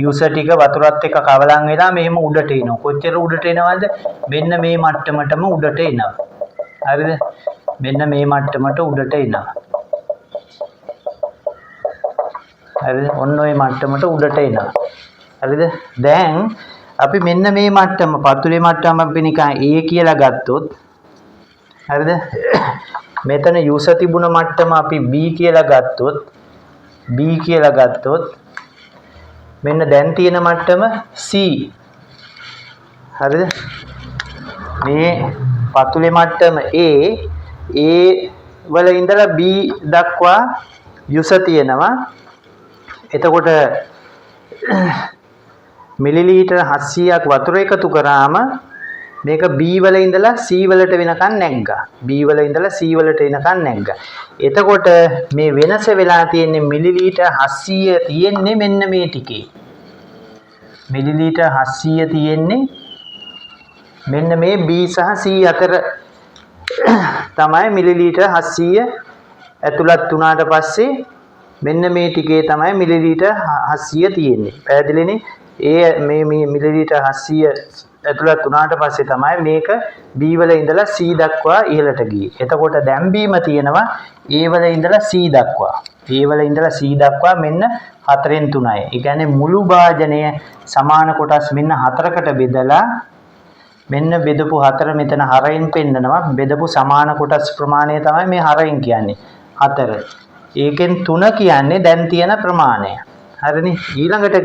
යුස ටික වතුරත් එක්ක කවලම් වෙලා මෙහෙම උඩට එනවා. කොච්චර උඩට එනවද? මෙන්න මේ මට්ටමටම උඩට එනවා. හරිද? මෙන්න මේ මට්ටමට උඩට එනවා. හරිද? ඔන්න ඔය මට්ටමට උඩට එනවා. හරිද? දැන් අපි මෙන්න මේ මට්ටම පතුලේ මට්ටම අපි නිකන් A කියලා ගත්තොත්, හරිද? මෙතන යුස තිබුණ මට්ටම අපි B කියලා ගත්තොත්, B කියලා ගත්තොත් මෙන්න දැන් තියෙන මට්ටම C. හරිද? මේ පතුලේ මට්ටම A, A වල ඉඳලා B දක්වා යුස තියෙනවා. එතකොට මිලිලීටර් 700ක් වතුර එකතු කරාම මේක B වල ඉඳලා C වලට වෙනකන් නැග්ගා. B වල ඉඳලා C වලට එනකන් නැග්ගා. එතකොට මේ වෙනස වෙලා තියෙන්නේ මිලිලීටර් 700 තියෙන්නේ මෙන්න මේ ටිකේ. මිලිලීටර් 700 තියෙන්නේ මෙන්න මේ B සහ C අතර තමයි. මිලිලීටර් 700 ඇතුළත් වුණාට පස්සේ මෙන්න මේ ටිකේ තමයි මිලිලීටර් 700 තියෙන්නේ. පැහැදිලිනේ? ඒ මේ මේ මිලිලීටර් 700 ඇතුළත් වුණාට පස්සේ තමයි මේක B වල ඉඳලා C දක්වා ඉහළට ගියේ. එතකොට දැන් බීම තියෙනවා A වල ඉඳලා C දක්වා. A වල ඉඳලා C දක්වා මෙන්න 4න් 3යි. ඒ කියන්නේ මුළු භාජනය සමාන කොටස් මෙන්න හතරකට බෙදලා, මෙන්න බෙදපු හතර මෙතන හරයෙන් පෙන්නනවා. බෙදපු සමාන කොටස් ප්‍රමාණය තමයි මේ හරයෙන් කියන්නේ. හතර. ඒකෙන් තුන කියන්නේ දැන් තියෙන ප්‍රමාණය. හරිනේ? ඊළඟට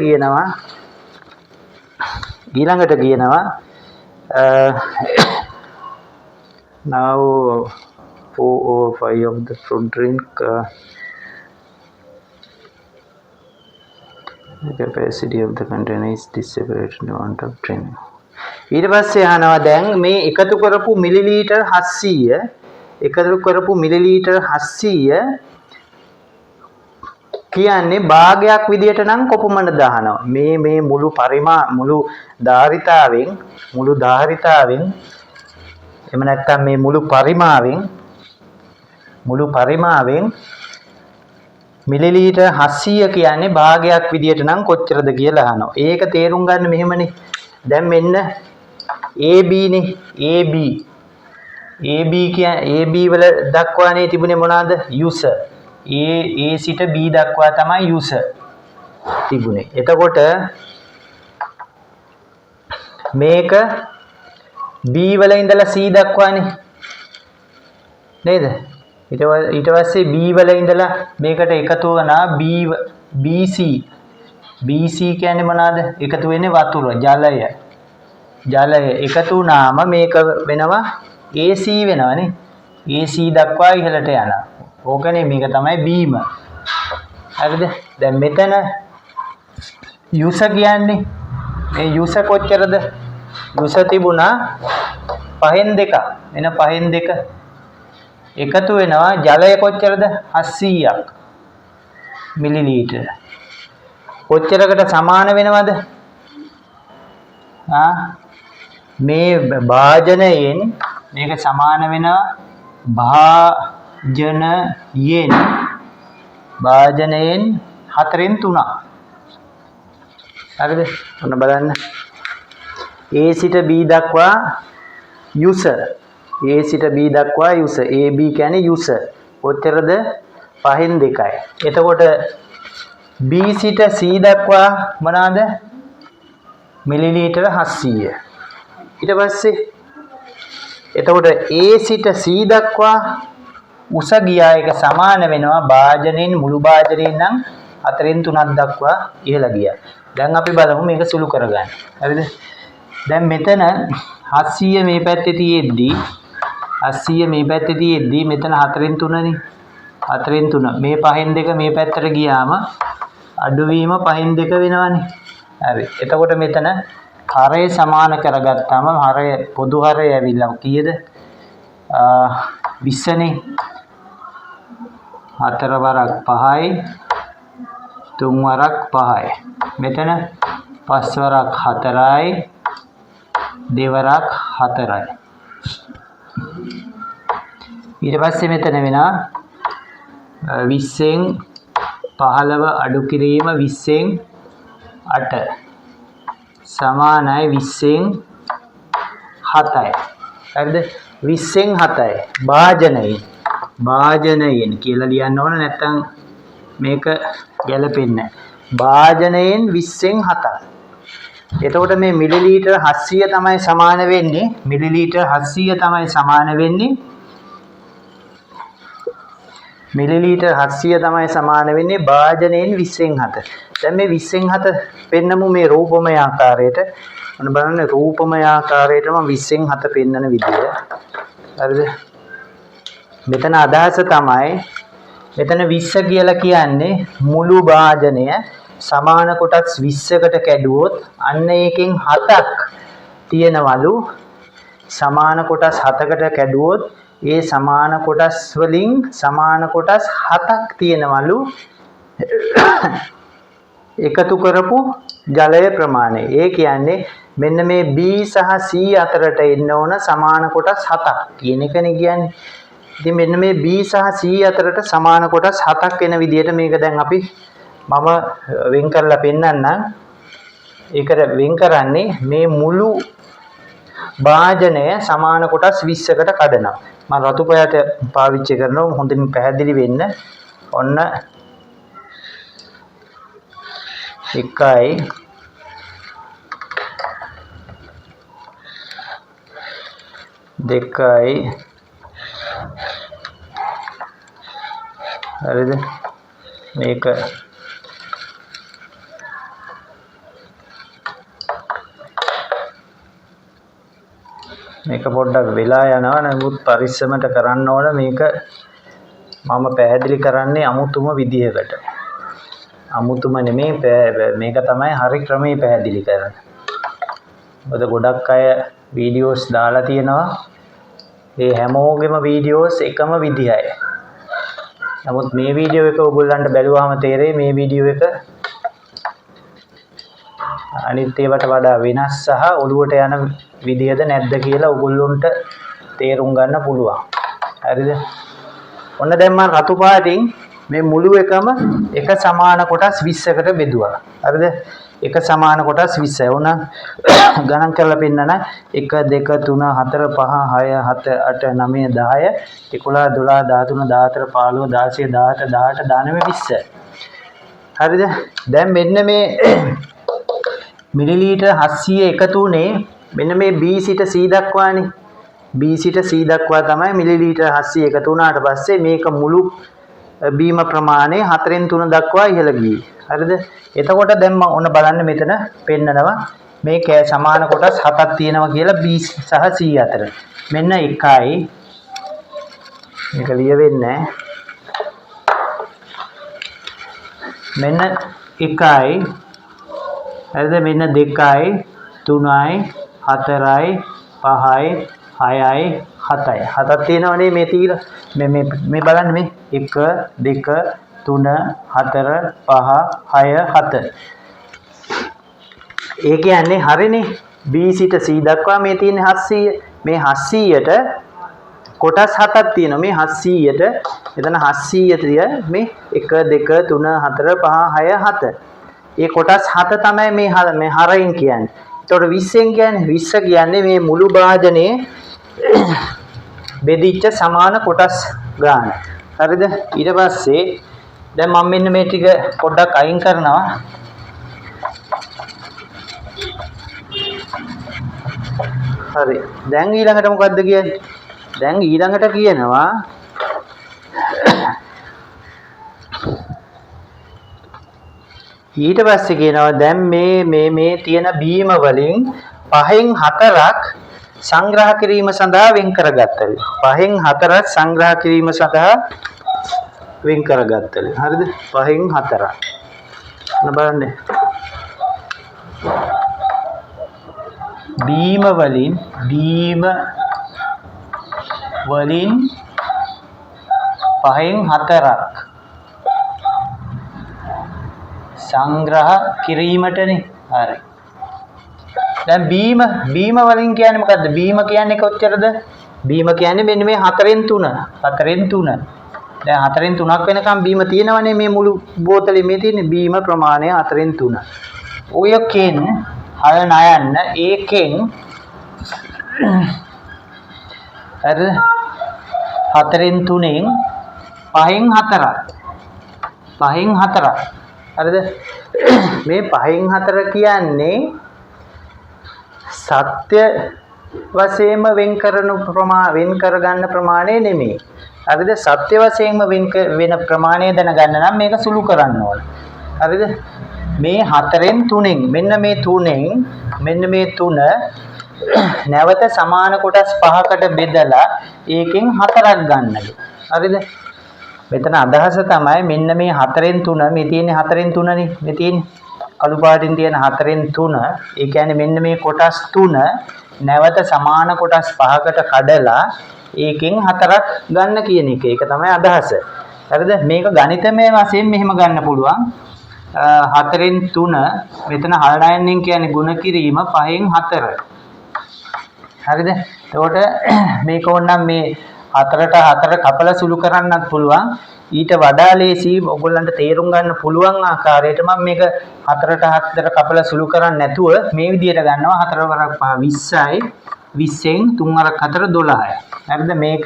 කියනවා now 4 over 5 of the fruit drink the capacity of the container is this separate amount of drink. ඊට පස්සේ අහනවා දැන් මේ එකතු කරපු මිලිලීටර් 700, එකතු කරපු මිලිලීටර් 700 කියන්නේ භාගයක් විදියට නම් කොපමණද අහනවා. මේ මේ මුළු පරිමා මුළු ධාරිතාවෙන් එහෙම නැත්නම් මේ මුළු පරිමාවෙන් මිලිලීටර් 700 කියන්නේ භාගයක් විදියට නම් කොච්චරද කියලා අහනවා. ඒක තේරුම් ගන්න මෙහෙමනේ. දැන් මෙන්න AB නේ. AB AB කියන්නේ AB වල දක්වානේ තිබුණේ මොනවාද? යුස. A A සිට B දක්වා තමයි යුස තිබුණේ. එතකොට මේක B වල ඉඳලා C දක්වානේ නේද? ඊට පස්සේ B වල ඉඳලා මේකට එකතු වුණා B BC. BC කියන්නේ මොනවාද? එකතු වෙන්නේ වතුර, ජලය. ජලය එකතු වුණාම මේක වෙනවා AC වෙනවනේ. AC දක්වා ඉහළට යනවා. ඕකනේ, මේක තමයි බීම. හරිද? දැන් මෙතන යුස කියන්නේ මේ යුස කොච්චරද? යුස තිබුණා පහෙන් දෙකක්. එන පහෙන් දෙක එකතු වෙනවා ජලය කොච්චරද? 700ක් මිලිලීටර්. කොච්චරකට සමාන වෙනවද? ආ මේ භාජනයෙන් මේක සමාන වෙනවා භාජනයෙන් හතරෙන් තුනක්. හරිද? ඔන්න බලන්න. A සිට B දක්වා යුස, A සිට B දක්වා යුස, AB කියන්නේ යුස කොච්චරද? පහෙන් දෙකයි. එතකොට B සිට C දක්වා මොනවාද? මිලිලීටර 700. ඊට පස්සේ එතකොට A සිට C දක්වා උස ගියා එක සමාන වෙනවා භාජනයෙන් මුළු භාජනයෙන් නම් හතරෙන් තුනක් දක්වා ඉහළ ගියා. දැන් අපි බලමු මේක සුළු කරගන්න. හරිද? දැන් මෙතන 700 මේ පැත්තේ තියෙද්දි, 700 මේ පැත්තේ තියෙද්දි මෙතන හතරෙන් තුනනේ. හතරෙන් තුන මේ පහෙන් දෙක මේ පැත්තට ගියාම අඩුවීම පහෙන් දෙක වෙනවනේ. හරි. එතකොට මෙතන හරය සමාන කරගත්තාම හරය පොදු හරය ඇවිල්ලා කීයද? 20 නේ. 4 වරක් 5යි 3 වරක් 5යි. මෙතන 5 වරක් 4යි 2 වරක් 4යි. ඊට පස්සේ මෙතන වෙනවා 20න් 15 අඩු කිරීම 20න් 8 සමානයි 20න් 7යි. හරිද? 20න් 7යි. භාජනයෙන් කියලා ලියන්න ඕන, නැත්නම් මේක ගැලපෙන්නේ නැහැ. භාජනයෙන් 20න් 7ක්. එතකොට මේ මිලිලීටර් 700 තමයි සමාන වෙන්නේ. මිලිලීටර් 700 තමයි සමාන වෙන්නේ. මිලිලීටර් 700 තමයි සමාන වෙන්නේ භාජනයෙන් 20න් 7. දැන් මේ 20න් 7 පෙන්නමු මේ රූපමය ආකාරයට. ඔන්න බලන්න රූපමය ආකාරයටම 20න් 7 පෙන්නන විදිය. හරිද? මෙතන අදහස තමයි මෙතන 20 කියලා කියන්නේ මුළු භාජනය සමාන කොටස් 20කට කැඩුවොත් අන්න ඒකෙන් 7ක් තියෙනවලු. සමාන කොටස් 7කට කැඩුවොත් ඒ සමාන කොටස් වලින් සමාන කොටස් 7ක් තියෙනවලු එකතු කරපු ජලය ප්‍රමාණය. ඒ කියන්නේ මෙන්න මේ B සහ C අතරට එන්න ඕන සමාන කොටස් 7ක් කියන එකනේ කියන්නේ. ඉතින් මෙන්න මේ B සහ C අතරට සමාන කොටස් 7ක් එන විදිහට මේක දැන් අපි මම වෙන් කරලා පෙන්නන්නම්. ඒකට වෙන් කරන්නේ මේ මුළු භාජනය සමාන කොටස් 20කට කඩනවා. මම රතු පාට පාවිච්චි කරනවා හොඳින් පැහැදිලි වෙන්න. ඔන්න 1යි 2යි හරිද? මේක මේක පොඩ්ඩක් වෙලා යනවා. නමුත් පරිස්සමට කරන්න ඕන. මේක මම පැහැදිලි කරන්නේ අමුතුම විදිහකට. අමුතුම නෙමෙයි, මේක තමයි හරි ක්‍රමේ පැහැදිලි කරන්නේ. මොකද ගොඩක් අය වීඩියෝස් දාලා තියෙනවා. ඒ හැමෝගෙම වීඩියෝස් එකම විදිහයි. නමුත් මේ වීඩියෝ එක ඔයගොල්ලන්ට බැලුවාම තේරෙයි මේ වීඩියෝ එක අනිත් ඒවාට වඩා වෙනස් සහ ඔළුවට යන විදිහද නැද්ද කියලා ඔයගොල්ලොන්ට තේරුම් ගන්න පුළුවන්. හරිද? ඔන්න දැන් මම රතු පාටින් මේ මුළු එකම එක සමාන කොටස් 20කට බෙදුවා. හරිද? එක සමාන කොටස් 20යි. ඕන ගණන් කරලා පෙන්නන 1 2 3 4 5 6 7 8 9 10 11 12 13 14 15 16 17 18 19 20. හරිද? දැන් මෙන්න මේ මිලිලීටර් 700 එකතු වුණේ මෙන්න මේ B සිට C දක්වානේ. B සිට C දක්වා තමයි මිලිලීටර් 700 එකතු වුණාට පස්සේ මේක මුළු බීම ප්‍රමාණය 4න් 3 දක්වා ඉහළ ගියේ. හරිද? එතකොට දැන් මම ඔන්න බලන්න මෙතන පෙන්නනවා මේ සමාන කොටස් 7ක් තියෙනවා කියලා B සහ C අතර. මෙන්න 1යි මේක ලියවෙන්නේ නැහැ. මෙන්න 1යි හරිද? මෙන්න 2යි 3යි 4යි 5යි 6යි 7යි. 7ක් තියෙනවනේ මේ තීර. මේ මේ මේ බලන්න මේ 1 2 3 4 5 6 7. ඒ කියන්නේ හරිනේ B සිට C දක්වා මේ තියෙන 700. මේ 700ට කොටස් 7ක් තියෙනවා. මේ 700ට එතන 700 තිය මේ 1 2 3 4 5 6 7. ඒ කොටස් 7 තමයි මේ හරෙන් කියන්නේ. එතකොට 20න් කියන්නේ 20 කියන්නේ මේ මුළු භාජනයේ බෙදිච්ච සමාන කොටස් ගාන. හරිද? ඊට පස්සේ දැන් මම මෙන්න මේ ටික පොඩ්ඩක් අයින් කරනවා. හරි. දැන් ඊළඟට මොකද්ද කියන්නේ? දැන් ඊළඟට කියනවා ඊට පස්සේ කියනවා දැන් මේ මේ මේ තියෙන බීම වලින් 5න් 4ක් සංග්‍රහ කිරීම සඳහා වෙන් කරගත්තලු. 5න් 4ක් සංග්‍රහ කිරීම සඳහා වෙන් කරගත්තලු. හරිද? 5න් 4ක්. ඔන්න බලන්න. බීම වලින් බීම වලින් 5න් 4ක් සංග්‍රහ කිරීමටනේ. හරි. දැන් බීම බීම වලින් කියන්නේ මොකද්ද? බීම කියන්නේ කොච්චරද? බීම කියන්නේ මෙන්න මේ 4න් 3. 4න් 3. දැන් 4න් 3ක් වෙනකම් බීම තියෙනවනේ මේ මුළු බෝතලේ මේ තියෙන බීම ප්‍රමාණය 4න් 3. ඔයකෙන් හය නයන්න ඒකෙන් හරිද? 4න් 3න් 5න් 4ක්. 5න් 4ක්. හරිද? මේ 5න් 4 කියන්නේ සත්‍ය වශයෙන්ම වෙන් කරන වෙන් කරගන්න ප්‍රමාණය නෙමෙයි. හරිද? සත්‍ය වශයෙන්ම වෙන් වෙන ප්‍රමාණය දැනගන්න නම් මේක සුළු කරන්න ඕන. හරිද? මේ 4න් 3න් මෙන්න මේ 3න් මෙන්න මේ 3 නැවත සමාන කොටස් 5කට බෙදලා ඒකෙන් 4ක් ගන්නලු. හරිද? මෙතන අදහස තමයි මෙන්න මේ 4න් 3 මේ තියෙන්නේ 4න් 3නේ මේ තියෙන්නේ කළු පාටින් තියෙන 4න් 3 ඒ කියන්නේ මෙන්න මේ කොටස් 3 නැවත සමාන කොටස් 5කට කඩලා ඒකෙන් 4ක් ගන්න කියන එක. ඒක තමයි අදහස. හරිද? මේක ගණිතමය වශයෙන් මෙහෙම ගන්න පුළුවන්. 4න් 3 මෙතන හල් නයන්නෙන් කියන්නේ ගුණ කිරීම 5න් 4. හරිද? එතකොට මේක ඕනනම් මේ 4ට 4 කපලා සුළු කරන්නත් පුළුවන්. ඊට වඩා ලේසි ඔයගොල්ලන්ට තේරුම් ගන්න පුළුවන් ආකාරයට මම මේක 4ට 4 කපලා සුළු කරන්නේ නැතුව මේ විදියට ගන්නවා. 4 වරක් 5 20යි 20න් 3 වරක් 4 12යි. හරිද? මේක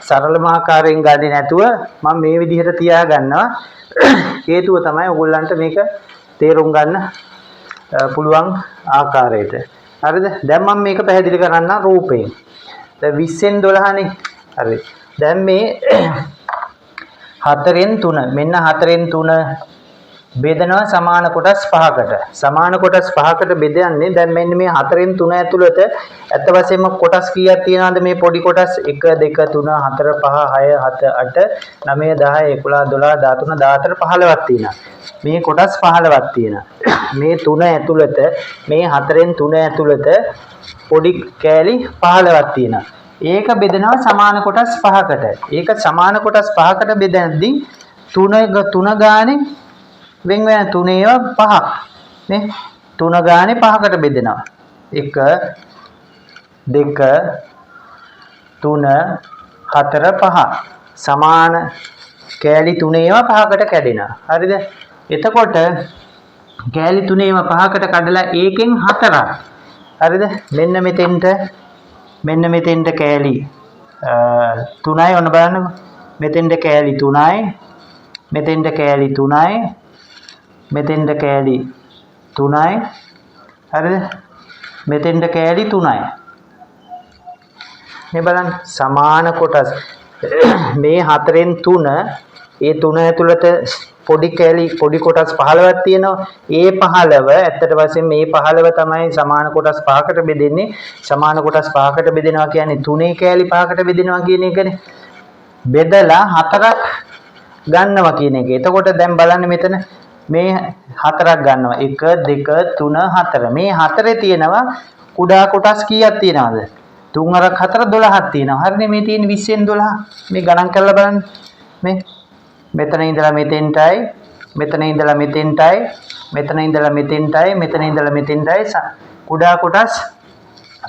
සරලම ආකාරයෙන් ගන්නේ නැතුව මම මේ විදිහට තියා ගන්නවා. හේතුව තමයි ඔයගොල්ලන්ට මේක තේරුම් ගන්න පුළුවන් ආකාරයට. හරිද? දැන් මම මේක පැහැදිලි කරන්නම් රූපයෙන්. දැන් 20න් 12නේ. හරි. දැන් මේ 4න් 3 මෙන්න 4න් 3 බෙදනවා සමාන කොටස් 5කට. සමාන කොටස් 5කට බෙදන්නේ දැන් මෙන්න මේ 4න් 3 ඇතුළත ඇත්ත වශයෙන්ම කොටස් කීයක් තියෙනවද මේ පොඩි කොටස් 1 2 3 4 5 6 7 8 9 10 11 12 13 14 15ක් තියෙනවා. මේ කොටස් 15ක් තියෙනවා. මේ 3 ඇතුළත මේ 4න් 3 ඇතුළත පොඩි කෑලි 15ක් තියෙනවා. ඒක බෙදනවා සමාන කොටස් 5කට. ඒක සමාන කොටස් 5කට බෙදද්දී 3 ගානේ වෙන් වෙන තුනේ ඒවා 5ක් නේ. 3 ගානේ 5කට බෙදෙනවා. 1 2 3 4 5 සමාන කෑලි තුනේ ඒවා 5කට කැඩෙනවා. හරිද? එතකොට කෑලි තුනේ ඒවා 5කට කඩලා ඒකෙන් 4ක්. හරිද? මෙන්න මෙතෙන්ට කෑලි 3යි. ඔන්න බලන්නකෝ. මෙතෙන්ට කෑලි 3යි. මෙතෙන්ට කෑලි 3යි. මෙතෙන්ට කෑලි 3යි. හරිද? මෙතෙන්ට කෑලි 3යි. මේ බලන්න සමාන කොටස් මේ 4න් 3 ඒ 3 ඇතුළත පොඩි කෑලි පොඩි කොටස් 15ක් තියෙනවා. ඒ 15 ඇත්තට වශයෙන් මේ 15 තමයි සමාන කොටස් 5කට බෙදෙන්නේ. සමාන කොටස් 5කට බෙදෙනවා කියන්නේ තුනේ කෑලි 5කට බෙදෙනවා කියන එකනේ. බෙදලා 4ක් ගන්නවා කියන එක. එතකොට දැන් බලන්න මෙතන මේ 4ක් ගන්නවා. 1 2 3 4. මේ 4 තියෙනවා කුඩා කොටස් කීයක් තියෙනවද? 3 වරක් 4 12ක් තියෙනවා. හරිනේ මේ තියෙන 20න් 12. මේ ගණන් කරලා බලන්න. මේ මෙතන ඉඳලා මෙතෙන්ටයි, මෙතන ඉඳලා මෙතෙන්ටයි, මෙතන ඉඳලා මෙතෙන්ටයි, මෙතන ඉඳලා මෙතෙන්ටයි කුඩා කොටස්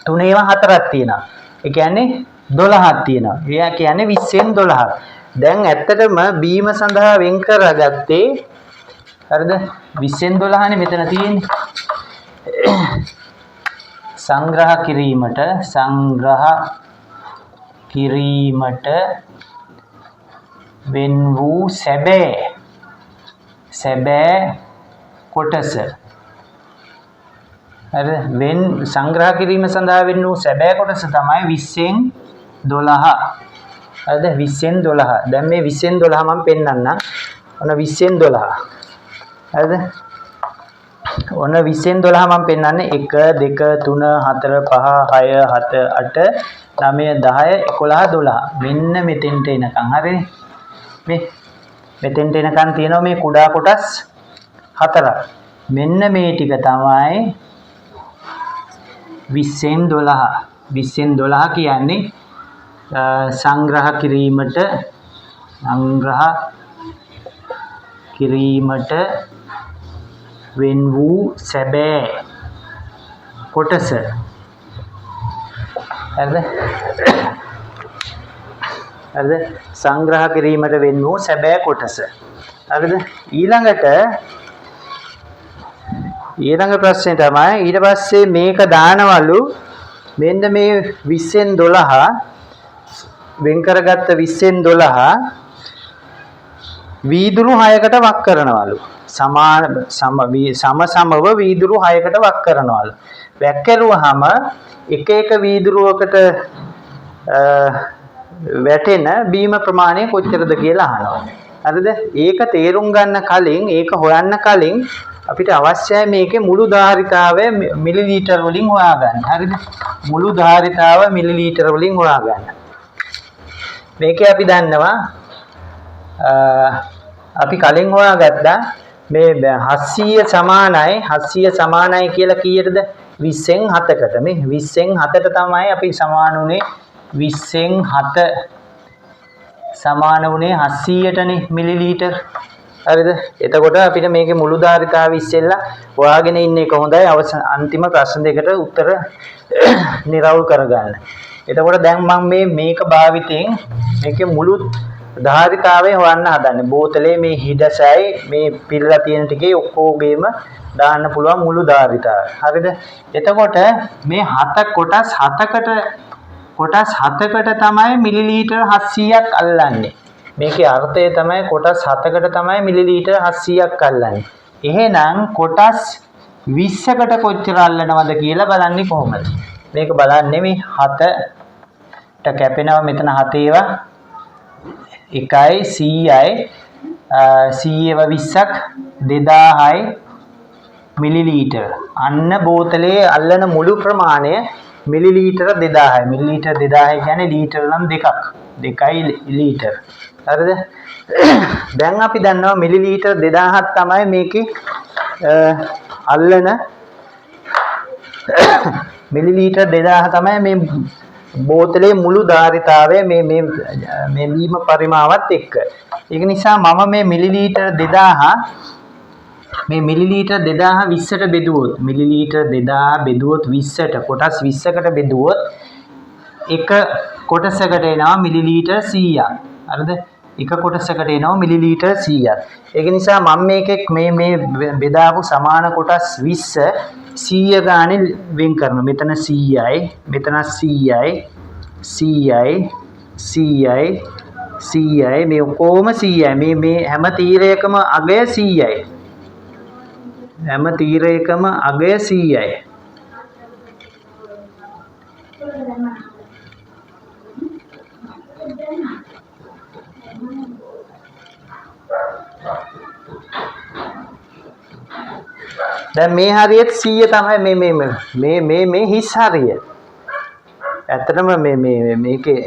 තුනේම 4ක් තියෙනවා. ඒ කියන්නේ 12ක් තියෙනවා. එයා කියන්නේ 20න් 12ක්. දැන් ඇත්තටම බීම සඳහා වෙන් කරගත්තේ හරිද? 20න් 12නේ මෙතන තියෙන්නේ. සංග්‍රහ කිරීමට වෙන් වූ සැබෑ සැබෑ කොටස. හරිද? වෙන් සංග්‍රහ කිරීම සඳහා වෙන් වූ සැබෑ කොටස තමයි 20න් 12. හරිද? 20න් 12. දැන් මේ 20න් 12 මම පෙන්නන්නම්. ඔන්න 20න් 12. හරිද? ඔන්න 20න් 12 මම පෙන්නන්නේ 1 2 3 4 5 6 7 8 9 10 11 12. මෙන්න මෙතෙන්ට එනකන්. හරිනේ? මේ මෙතෙන්ට එනකන් තියෙනවා මේ කුඩා කොටස් 4ක්. මෙන්න මේ ටික තමයි 20න් 12. 20න් 12 කියන්නේ සංග්‍රහ කිරීමට වෙන් වූ සැබෑ කොටස. හරිද? හරිද? සංග්‍රහ කිරීමට වෙන් වූ සැබෑ කොටස. හරිද? ඊළඟ ප්‍රශ්නේ තමයි ඊට පස්සේ මේක දානවලු මෙන්න මේ 20න් 12 වෙන් කරගත්ත 20න් 12 වීදුරු 6කට වක් කරනවලු. සමාන සම සමව වීදුරු 6කට වක් කරනවලු. වැක් කරුවාම එක එක වීදුරුවකට වැටෙන බීම ප්‍රමාණය කොච්චරද කියලා අහනවා. හරිද? ඒක තේරුම් ගන්න කලින්, ඒක හොයන්න කලින් අපිට අවශ්‍යයි මේකේ මුළු ධාරිතාවය මිලිලීටර් වලින් හොයාගන්න. හරිද? මුළු ධාරිතාව මිලිලීටර් වලින් හොයාගන්න. මේකේ අපි දන්නවා අපි කලින් හොයාගත්තා මේ 700 සමානයි 700 සමානයි කියලා කීයටද? 20න් 7කට. මේ 20න් 7ට තමයි අපි සමාන වුනේ. 20න් 7 සමාන වුණේ 700ටනේ මිලිලීටර්. හරිද? එතකොට අපිට මේකේ මුළු ධාරිතාව ඉස්සෙල්ලා හොයාගෙන ඉන්න එක හොඳයි. අවසන් අන්තිම ප්‍රශ්න දෙකට උත්තර නිරවුල් කරගන්න. එතකොට දැන් මම මේ මේක භාවිතයෙන් මේකේ මුළු ධාරිතාවය හොයන්න හදන්නේ. බෝතලේ මේ හිඩසයි මේ පිරලා තියෙන ටිකේ ඔක්කොගේම දාන්න පුළුවන් මුළු ධාරිතාවය. හරිද? එතකොට මේ හත කොටස් හතකට කොටස් හතකට තමයි මිලිලීටර් 700ක් අල්ලන්නේ. මේකේ අර්ථය තමයි කොටස් හතකට තමයි මිලිලීටර් 700ක් අල්ලන්නේ. එහෙනම් කොටස් 20කට කොච්චර අල්ලනවද කියලා බලන්නේ කොහොමද? මේක බලන්නේ මේ 7ට කැපෙනවා මෙතන 7 ඒවා 1යි 100යි 100 ඒවා 20ක් 2000යි මිලිලීටර්. අන්න බෝතලේ අල්ලන මුළු ප්‍රමාණය මිලිලීටර 2000යි. මිලිලීටර 2000 කියන්නේ ලීටර නම් දෙකක්. 2යි ලීටර්. හරිද? දැන් අපි දන්නවා මිලිලීටර් 2000ක් තමයි මේකේ අල්ලන මිලිලීටර් 2000 තමයි මේ බෝතලේ මුළු ධාරිතාවය මේ මේ මේ බීම පරිමාවත් එක්ක. ඒක නිසා මම මේ මිලිලීටර් 2000 මේ මිලිලීටර් 2000 20ට බෙදුවොත්, මිලිලීටර් 2000 බෙදුවොත් 20ට, කොටස් 20කට බෙදුවොත් එක කොටසකට එනවා මිලිලීටර් 100ක්. හරිද? එක කොටසකට එනවා මිලිලීටර් 100ක්. ඒක නිසා මම මේකේ මේ මේ බෙදාපු සමාන කොටස් 20 100 ගානේ වෙන් කරනවා. මෙතන 100යි, මෙතන 100යි, 100යි, 100යි, 100යි, මේ ඔක්කොම 100යි. මේ මේ හැම තීරයකම අගය 100යි. හැම තීරයකම අගය 100යි. දැන් මේ හරියට 100 තමයි මේ මේ මේ මේ මේ හිස් හරිය. ඇත්තටම මේ මේ මේකේ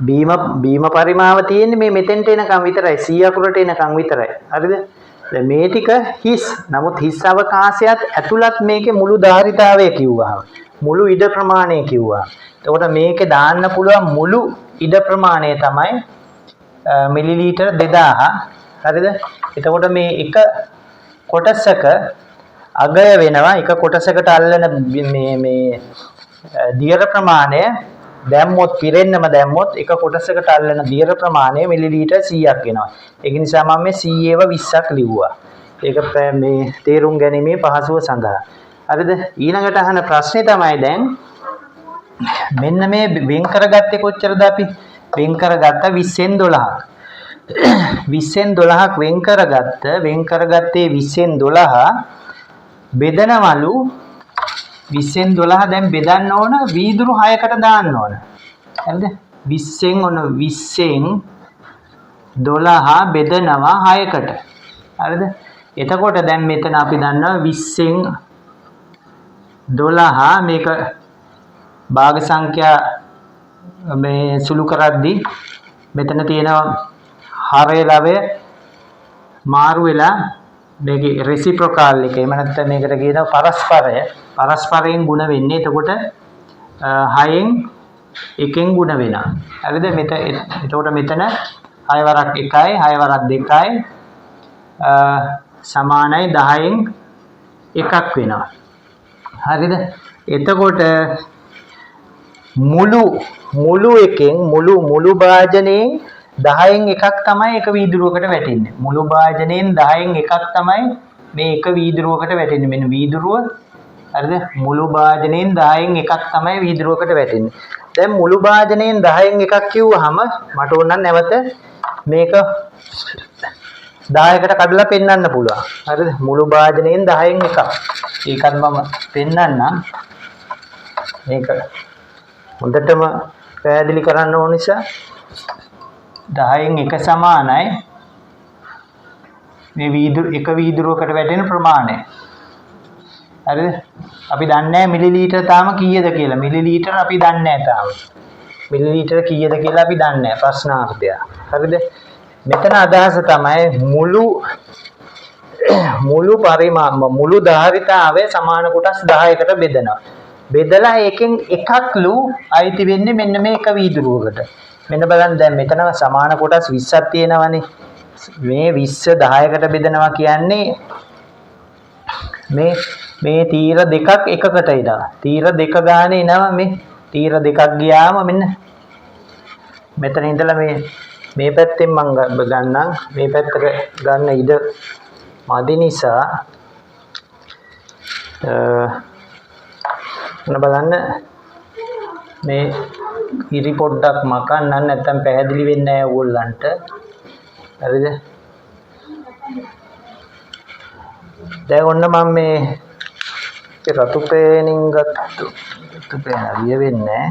බීම පරිමාව තියෙන්නේ මේ මෙතෙන්ට එනකන් විතරයි, 100 අකුරට එනකන් විතරයි. හරිද? දැන් මේ ටික හිස්. නමුත් හිස් අවකාශයත් ඇතුළත් මේකේ මුළු ධාරිතාවය කිව්වහම, මුළු ඉඩ ප්‍රමාණය කිව්වහම, එතකොට මේකේ දාන්න පුළුවන් මුළු ඉඩ ප්‍රමාණය තමයි මිලිලීටර් 2000. හරිද? එතකොට මේ එක කොටසක අගය වෙනවා, එක කොටසකට අල්ලන මේ මේ දියර ප්‍රමාණය දැම්මොත්, පිරෙන්නම දැම්මොත් එක කොටසකට අල්ලන දියර ප්‍රමාණය මිලිලීටර් 100ක් වෙනවා. ඒක නිසා මම මේ 100 ඒවා 20ක් ලිව්වා. ඒක මේ තේරුම් ගැනීමේ පහසුව සඳහා. හරිද? ඊළඟට අහන ප්‍රශ්නේ තමයි දැන් මෙන්න මේ වෙන් කරගත්තේ කොච්චරද අපි? වෙන් කරගත්ත 20න් 12ක්. 20න් 12ක් වෙන් කරගත්ත, වෙන් කරගත්තේ 20න් 12 බෙදනවලු. 20න් 12 දැන් බෙදන්න ඕන වීදුරු 6කට දාන්න ඕන. හරිද? 20න් ඔන්න 20න් 12 බෙදනවා 6කට. හරිද? එතකොට දැන් මෙතන අපි දන්නවා 20න් 12 මේක භාග සංඛ්‍යා මේ සුළු කරද්දී මෙතන තියෙනවා හරය ලවය මාරු වෙලා මේකේ රෙසිප්‍රොකල් එක එහෙම නැත්නම් මේකට කියනවා පරස්පරය. පරස්පරයෙන් ගුණ වෙන්නේ. එතකොට 6න් එකෙන් ගුණ වෙනවා. හරිද? මෙතන එතකොට මෙතන 6 වරක් 1යි 6 වරක් 2යි සමානයි 10න් එකක් වෙනවා. හරිද? එතකොට මුළු මුළු එකෙන් මුළු මුළු භාජනයෙන් 10න් එකක් තමයි එක වීදුරුවකට වැටෙන්නේ. මුළු භාජනයෙන් 10න් එකක් තමයි මේ එක වීදුරුවකට වැටෙන්නේ. මෙන්න වීදුරුව. හරිද? මුළු භාජනයෙන් 10න් එකක් තමයි වීදුරුවකට වැටෙන්නේ. දැන් මුළු භාජනයෙන් 10න් එකක් කිව්වහම මට ඕන නම් නැවත මේක 10කට කඩලා පෙන්වන්න පුළුවන්. හරිද? මුළු භාජනයෙන් 10න් එකක්. ඒකත් මම පෙන්වන්නම්. මේක හොඳටම පැහැදිලි කරන්න ඕන නිසා 10න් එක සමානයි මේ වීදුරු එක වීදුරුවකට වැටෙන ප්‍රමාණය. හරිද? අපි දන්නේ නැහැ මිලිලීටර් තාම කීයද කියලා. මිලිලීටර් අපි දන්නේ නැහැ තාම. මිලිලීටර් කීයද කියලා අපි දන්නේ නැහැ ප්‍රශ්නාර්ථය. හරිද? මෙතන අදහස තමයි මුළු මුළු පරිමාණ මුළු ධාරිතාවය සමාන කොටස් 10කට බෙදනවා. බෙදලා ඒකෙන් එකක්ලු අයිති වෙන්නේ මෙන්න මේ එක වීදුරුවකට. මෙන්න බලන්න දැන් මෙතන සමාන කොටස් 20ක් තියෙනවනේ. මේ 20 10කට බෙදනවා කියන්නේ මේ මේ තීර දෙකක් එකකට එනවා. තීර දෙක ගානේ එනවා. මේ තීර දෙකක් ගියාම මෙන්න මෙතන ඉඳලා මේ මේ පැත්තෙන් මං ගන්නම්. මේ පැත්තට ගන්න ඉඩ මදි නිසා ඔන්න බලන්න මේ ඉරි පොඩ්ඩක් මකන්නම්, නැත්තම් පැහැදිලි වෙන්නේ නැහැ ඕගොල්ලන්ට. හරිද? දැන් ඔන්න මම මේ රතු පෑනින් ගත්තු රතු පෑන ලිය වෙන්නේ නැහැ.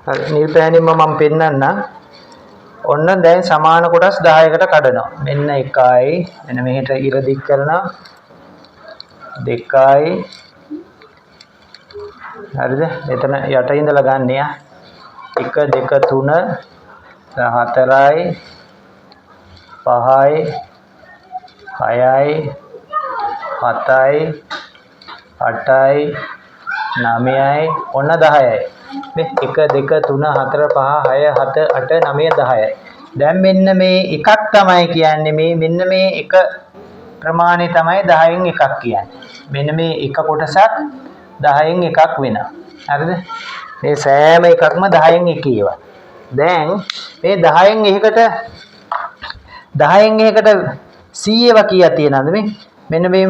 හරි, නිල් පෑනින්ම මම පෙන්නන්නම්. ඔන්න දැන් සමාන කොටස් 10කට කඩනවා. මෙන්න 1යි, මෙන්න මෙහෙට ඉර දික් කරනවා. 2යි. හරිද? මෙතන යට ඉඳලා ගන්න යා. 1 2 3 4යි 5යි 6යි 7යි 8යි 9යි ඔන්න 10යි. මේ 1 2 3 4 5 6 7 8 9 10යි. දැන් මෙන්න මේ එකක් තමයි කියන්නේ මේ මෙන්න මේ එක ප්‍රමාණය තමයි 10න් එකක් කියන්නේ. මෙන්න මේ එක කොටසක් 10න් එකක් වෙනවා. හරිද? මේ සෑම එකක්ම 10න් එක ඒවා. දැන් මේ 10න් එකකට 10න් එකකට 100 ඒවා කීයක් තියෙනවද මේ? මෙන්න මේ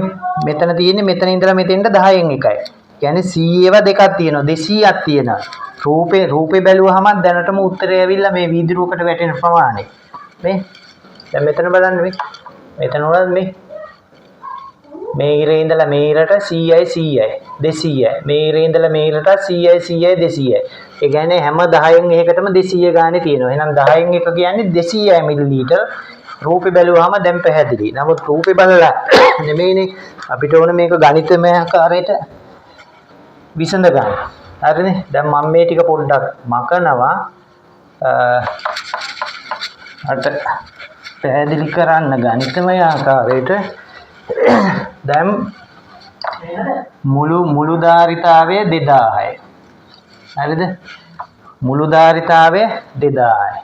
මෙතන තියෙන්නේ මෙතන ඉඳලා මෙතෙන්ට 10න් එකයි. කියන්නේ 100 ඒවා දෙකක් තියෙනවා, 200ක් තියෙනවා. රූපේ බැලුවහම දැනටම උත්තරය ඇවිල්ලා මේ වීදුරුවකට වැටෙන ප්‍රමාණය. මේ දැන් මෙතන බලන්න මේ මෙතන උනත් මේ මේ ඉරේ ඉඳලා මේ ඉරට 100යි 100යි 200යි. මේ ඉරේ ඉඳලා මේ ඉරට 100යි 100යි 200යි. ඒ කියන්නේ හැම 10න් එකකටම 200 ගානේ තියෙනවා. එහෙනම් 10න් එක කියන්නේ 200යි මිලිලීටර්. රූපේ බැලුවාම දැන් පැහැදිලි. නමුත් රූපේ බලලා නෙමෙයිනේ අපිට ඕන මේක ගණිතමය ආකාරයට විසඳ ගන්න. හරිනේ? දැන් මම මේ ටික පොඩ්ඩක් මකනවා. අට පැහැදිලි කරන්න ගණිතමය ආකාරයට. දැන් මුළු මුළු ධාරිතාවය 2000යි. හරිද? මුළු ධාරිතාවය 2000යි.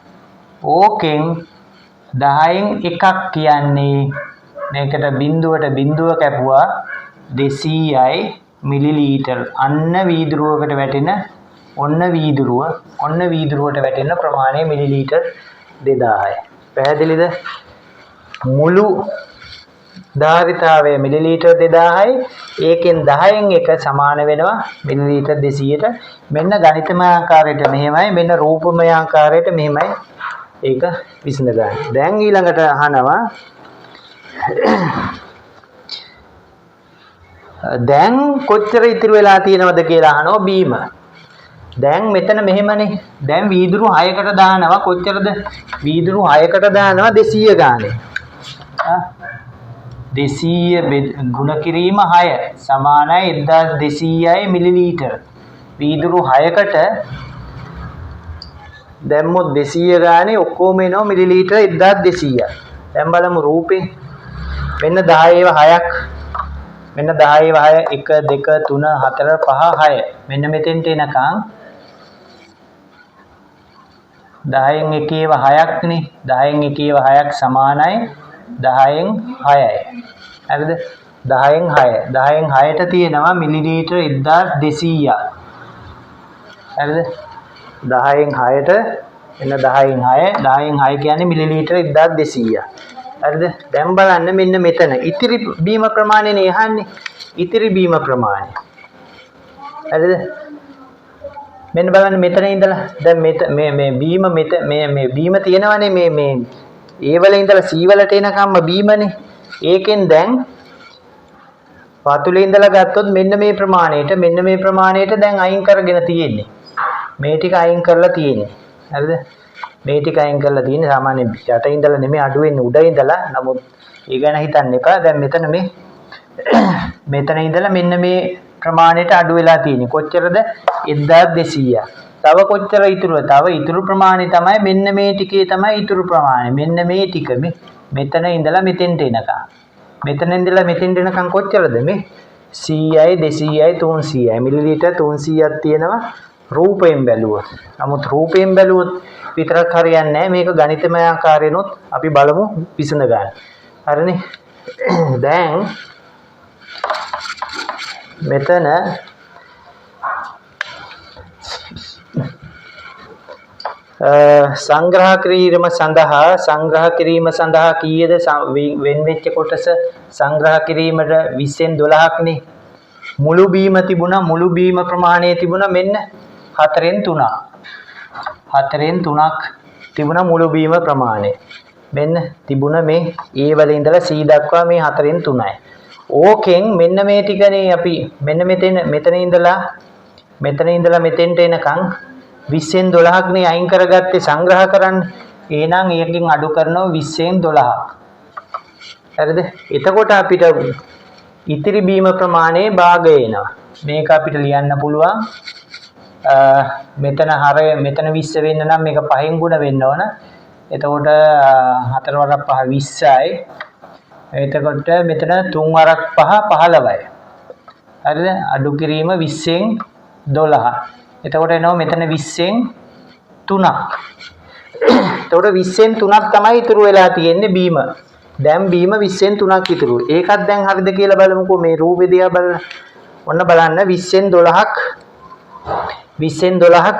ඕකෙන් 10න් එකක් කියන්නේ මේකට බිඳුවට බිඳුව කැපුවා 200යි මිලිලීටර්. අන්න වීදුරුවකට වැටෙන ඔන්න වීදුරුව ඔන්න වීදුරුවට වැටෙන ප්‍රමාණය මිලිලීටර් 2000යි. පැහැදිලිද? මුළු ධාරිතාවය මිලිලීටර් 2000යි. ඒකෙන් 10න් එක සමාන වෙනවා මිලිලීටර් 200ට. මෙන්න ගණිතමය ආකාරයට මෙහෙමයි, මෙන්න රූපමය ආකාරයට මෙහෙමයි ඒක විසඳ ගන්න. දැන් ඊළඟට අහනවා දැන් කොච්චර ඉතුරු වෙලා තියෙනවද කියලා අහනවා බීම. දැන් මෙතන මෙහෙමනේ. දැන් වීදුරු 6කට දානවා කොච්චරද? වීදුරු 6කට දානවා 200 ගානේ. 200 ගුණ කිරීම 6 සමානයි 1200යි මිලිලීටර්. වීදුරු 6කට දැම්මොත් 200 ගානේ ඔක්කොම එනවා මිලිලීටර 1200ක්. දැන් බලමු රූපේ. මෙන්න 10 ඒවා 6ක්. මෙන්න 10 ඒවා 6 1 2 3 4 5 6. මෙන්න මෙතෙන්ට එනකන් 10න් එක ඒවා 6ක් නේ. 10න් එක ඒවා 6ක් සමානයි 10න් 6යි. හරිද? 10න් 6. 10න් 6ට තියෙනවා මිලිලීටර 1200ක්. හරිද? 10න් 6ට එන්න 10න් 6 10න් 6 කියන්නේ මිලිලීටර 1200ක්. හරිද? දැන් බලන්න මෙන්න මෙතන ඉතිරි බීම ප්‍රමාණය නේ අහන්නේ. ඉතිරි බීම ප්‍රමාණය. හරිද? මෙන්න බලන්න මෙතන ඉඳලා දැන් මේ මේ බීම මෙත මේ මේ බීම තියෙනවනේ මේ මේ A වල ඉඳලා C වලට එනකම්ම බීමනේ. ඒකෙන් දැන් පතුලේ ඉඳලා ගත්තොත් මෙන්න මේ ප්‍රමාණයට මෙන්න මේ ප්‍රමාණයට දැන් අයින් කරගෙන තියෙන්නේ. මේ ටික අයින් කරලා තියෙන්නේ. හරිද? මේ ටික අයින් කරලා තියෙන්නේ සාමාන්‍ය යට ඉඳලා නෙමෙයි අඩු වෙන්නේ උඩ ඉඳලා. නමුත් ඒ ගැන හිතන්න එපා. දැන් මෙතන මේ මෙතන ඉඳලා මෙන්න මේ ප්‍රමාණයට අඩු වෙලා තියෙන්නේ. කොච්චරද? 1200ක්. තව කොච්චර ඉතුරුද? තව ඉතුරු ප්‍රමාණය තමයි මෙන්න මේ ටිකේ තමයි ඉතුරු ප්‍රමාණය. මෙන්න මේ ටික මේ මෙතන ඉඳලා මෙතෙන්ට එනකම්. මෙතන ඉඳලා මෙතෙන්ට එනකම් කොච්චරද මේ? 100යි 200යි 300යි මිලිලීටර් 300ක් තියෙනවා රූපයෙන් බැලුවොත්. නමුත් රූපයෙන් බැලුවොත් විතරක් හරියන්නේ නැහැ. මේක ගණිතමය ආකාරයෙන්ුත් අපි බලමු විසඳ ගන්න. හරිනේ? දැන් මෙතන සංග්‍රහ කිරීම සඳහා කීයද වෙන් වෙච්ච කොටස සංග්‍රහ කිරීමට 20න් 12ක් නේ. මුළු බීම තිබුණා මුළු බීම ප්‍රමාණය තිබුණා මෙන්න 4න් 3ක්. 4න් 3ක් තිබුණා මුළු බීම ප්‍රමාණය. මෙන්න තිබුණ මේ A වල ඉඳලා C දක්වා මේ 4න් 3යි. ඕකෙන් මෙන්න මේ ටිකනේ අපි මෙන්න මෙතන ඉඳලා මෙතෙන්ට එනකන් 20න් 12ක් නේ අයින් කරගත්තේ සංග්‍රහ කරන්න. එහෙනම් ඒකෙන් අඩු කරනවා 20න් 12ක්. හරිද? එතකොට අපිට ඉතිරි බීම ප්‍රමාණයේ භාගය එනවා. මේක අපිට ලියන්න පුළුවන්. මෙතන හරය මෙතන 20 වෙන්න නම් මේක 5න් ගුණ වෙන්න ඕන. එතකොට 4 වරක් 5 20යි. එතකොට මෙතන 3 වරක් 5 15යි. හරිද? අඩු කිරීම 20න් 12. එතකොට එනවා මෙතන 20න් 3ක්. එතකොට 20න් 3ක් තමයි ඉතුරු වෙලා තියෙන්නේ බීම. දැන් බීම 20න් 3ක් ඉතුරු. ඒකත් දැන් හරිද කියලා බලමුකෝ මේ රූපෙ දිහා බලලා. ඔන්න බලන්න 20න් 12ක් 20න් 12ක්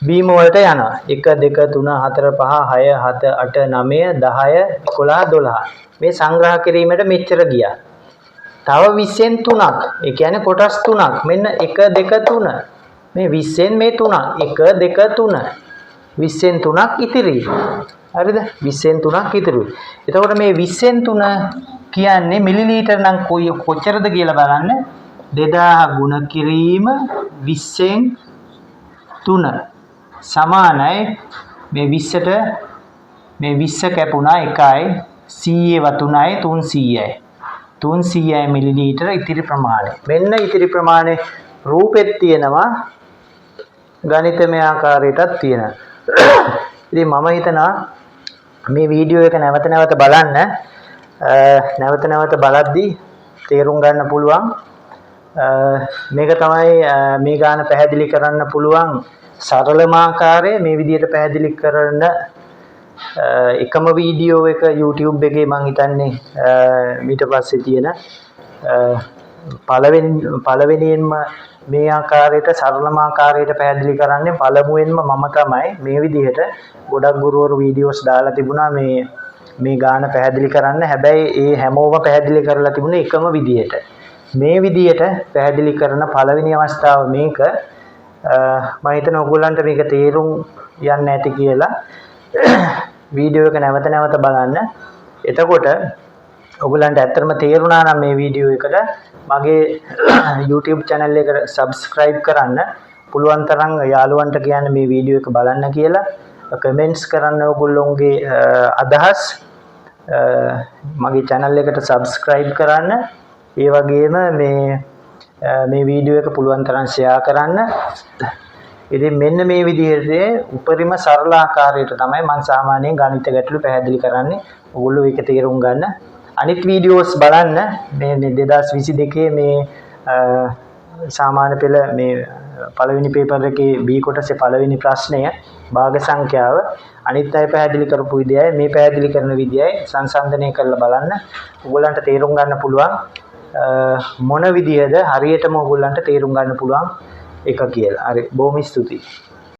බීම වලට යනවා. 1 2 3 4 5 6 7 8 9 10 11 12. මේ සංග්‍රහ කිරීමට මෙච්චර ගියා. තව 20න් 3ක්. ඒ කියන්නේ කොටස් 3ක්. මෙන්න 1 2 3. මේ 20න් මේ 3ක්. 1 2 3. 20න් 3ක් ඉතිරි. හරිද? 20න් 3ක් ඉතිරි. එතකොට මේ 20න් 3 කියන්නේ මිලිලීටර් නම් කොච්චරද කියලා බලන්න. 2000 ගුණ කිරීම 20න් 3 සමානයි මේ 20ට මේ 20 කැපුණා 1යි 100 ව 3යි 300යි 300යි මිලිලීටර ඉතිරි ප්‍රමාණය. මෙන්න ඉතිරි ප්‍රමාණය රූපෙත් තියෙනවා ගණිතමය ආකාරයටත් තියෙනවා. ඉතින් මම හිතනවා මේ වීඩියෝ එක නැවත නැවත බලන්න. නැවත නැවත බලද්දී තේරුම් ගන්න පුළුවන්. මේක තමයි මේ ගාන පැහැදිලි කරන්න පුළුවන් සරලම ආකාරය. මේ විදිහට පැහැදිලි කරන එකම වීඩියෝ එක YouTube එකේ මං හිතන්නේ ඊට පස්සේ තියෙන පළවෙනියෙන්ම මේ ආකාරයට සරලම ආකාරයට පැහැදිලි කරන්නේ පළමුවෙන්ම මම තමයි. මේ විදිහට ගොඩක් ගුරුවරු වීඩියෝස් දාලා තිබුණා මේ ගාන පැහැදිලි කරන්න. හැබැයි ඒ හැමෝම පැහැදිලි කරලා තිබුණේ එකම විදිහට. මේ විදිහට පැහැදිලි කරන පළවෙනි අවස්ථාව මේක. මම හිතනවා ඔයගොල්ලන්ට මේක තේරුම් යන්න ඇති කියලා. වීඩියෝ එක නැවත නැවත බලන්න. එතකොට ඔයගොල්ලන්ට ඇත්තටම තේරුණා නම් මේ වීඩියෝ එකට මගේ YouTube channel එකට subscribe කරන්න. පුළුවන් තරම් යාළුවන්ට කියන්න මේ වීඩියෝ එක බලන්න කියලා. කමෙන්ට්ස් කරන්න ඔයගොල්ලෝගේ අදහස්. මගේ channel එකට subscribe කරන්න. ඒ වගේම මේ මේ වීඩියෝ එක පුළුවන් තරම් ෂෙයා කරන්න. ඉතින් මෙන්න මේ විදිහට උපරිම සරල ආකාරයට තමයි මම සාමාන්‍යයෙන් ගණිත ගැටලු පැහැදිලි කරන්නේ. ඔයගොල්ලෝ ඒක තේරුම් ගන්න. අනිත් වීඩියෝස් බලන්න. මේ 2022 මේ සාමාන්‍ය පෙළ මේ පළවෙනි පේපර් එකේ B කොටසේ පළවෙනි ප්‍රශ්නය භාග සංඛ්‍යාව අනිත් අය පැහැදිලි කරපු විදියයි මේ පැහැදිලි කරන විදියයි සංසන්දනය කරලා බලන්න. ඔයගොල්ලන්ට තේරුම් ගන්න පුළුවන් මොන විදියද හරියටම ඔයගොල්ලන්ට තේරුම් ගන්න පුළුවන් එක කියලා. හරි, බොහොම ස්තුතියි.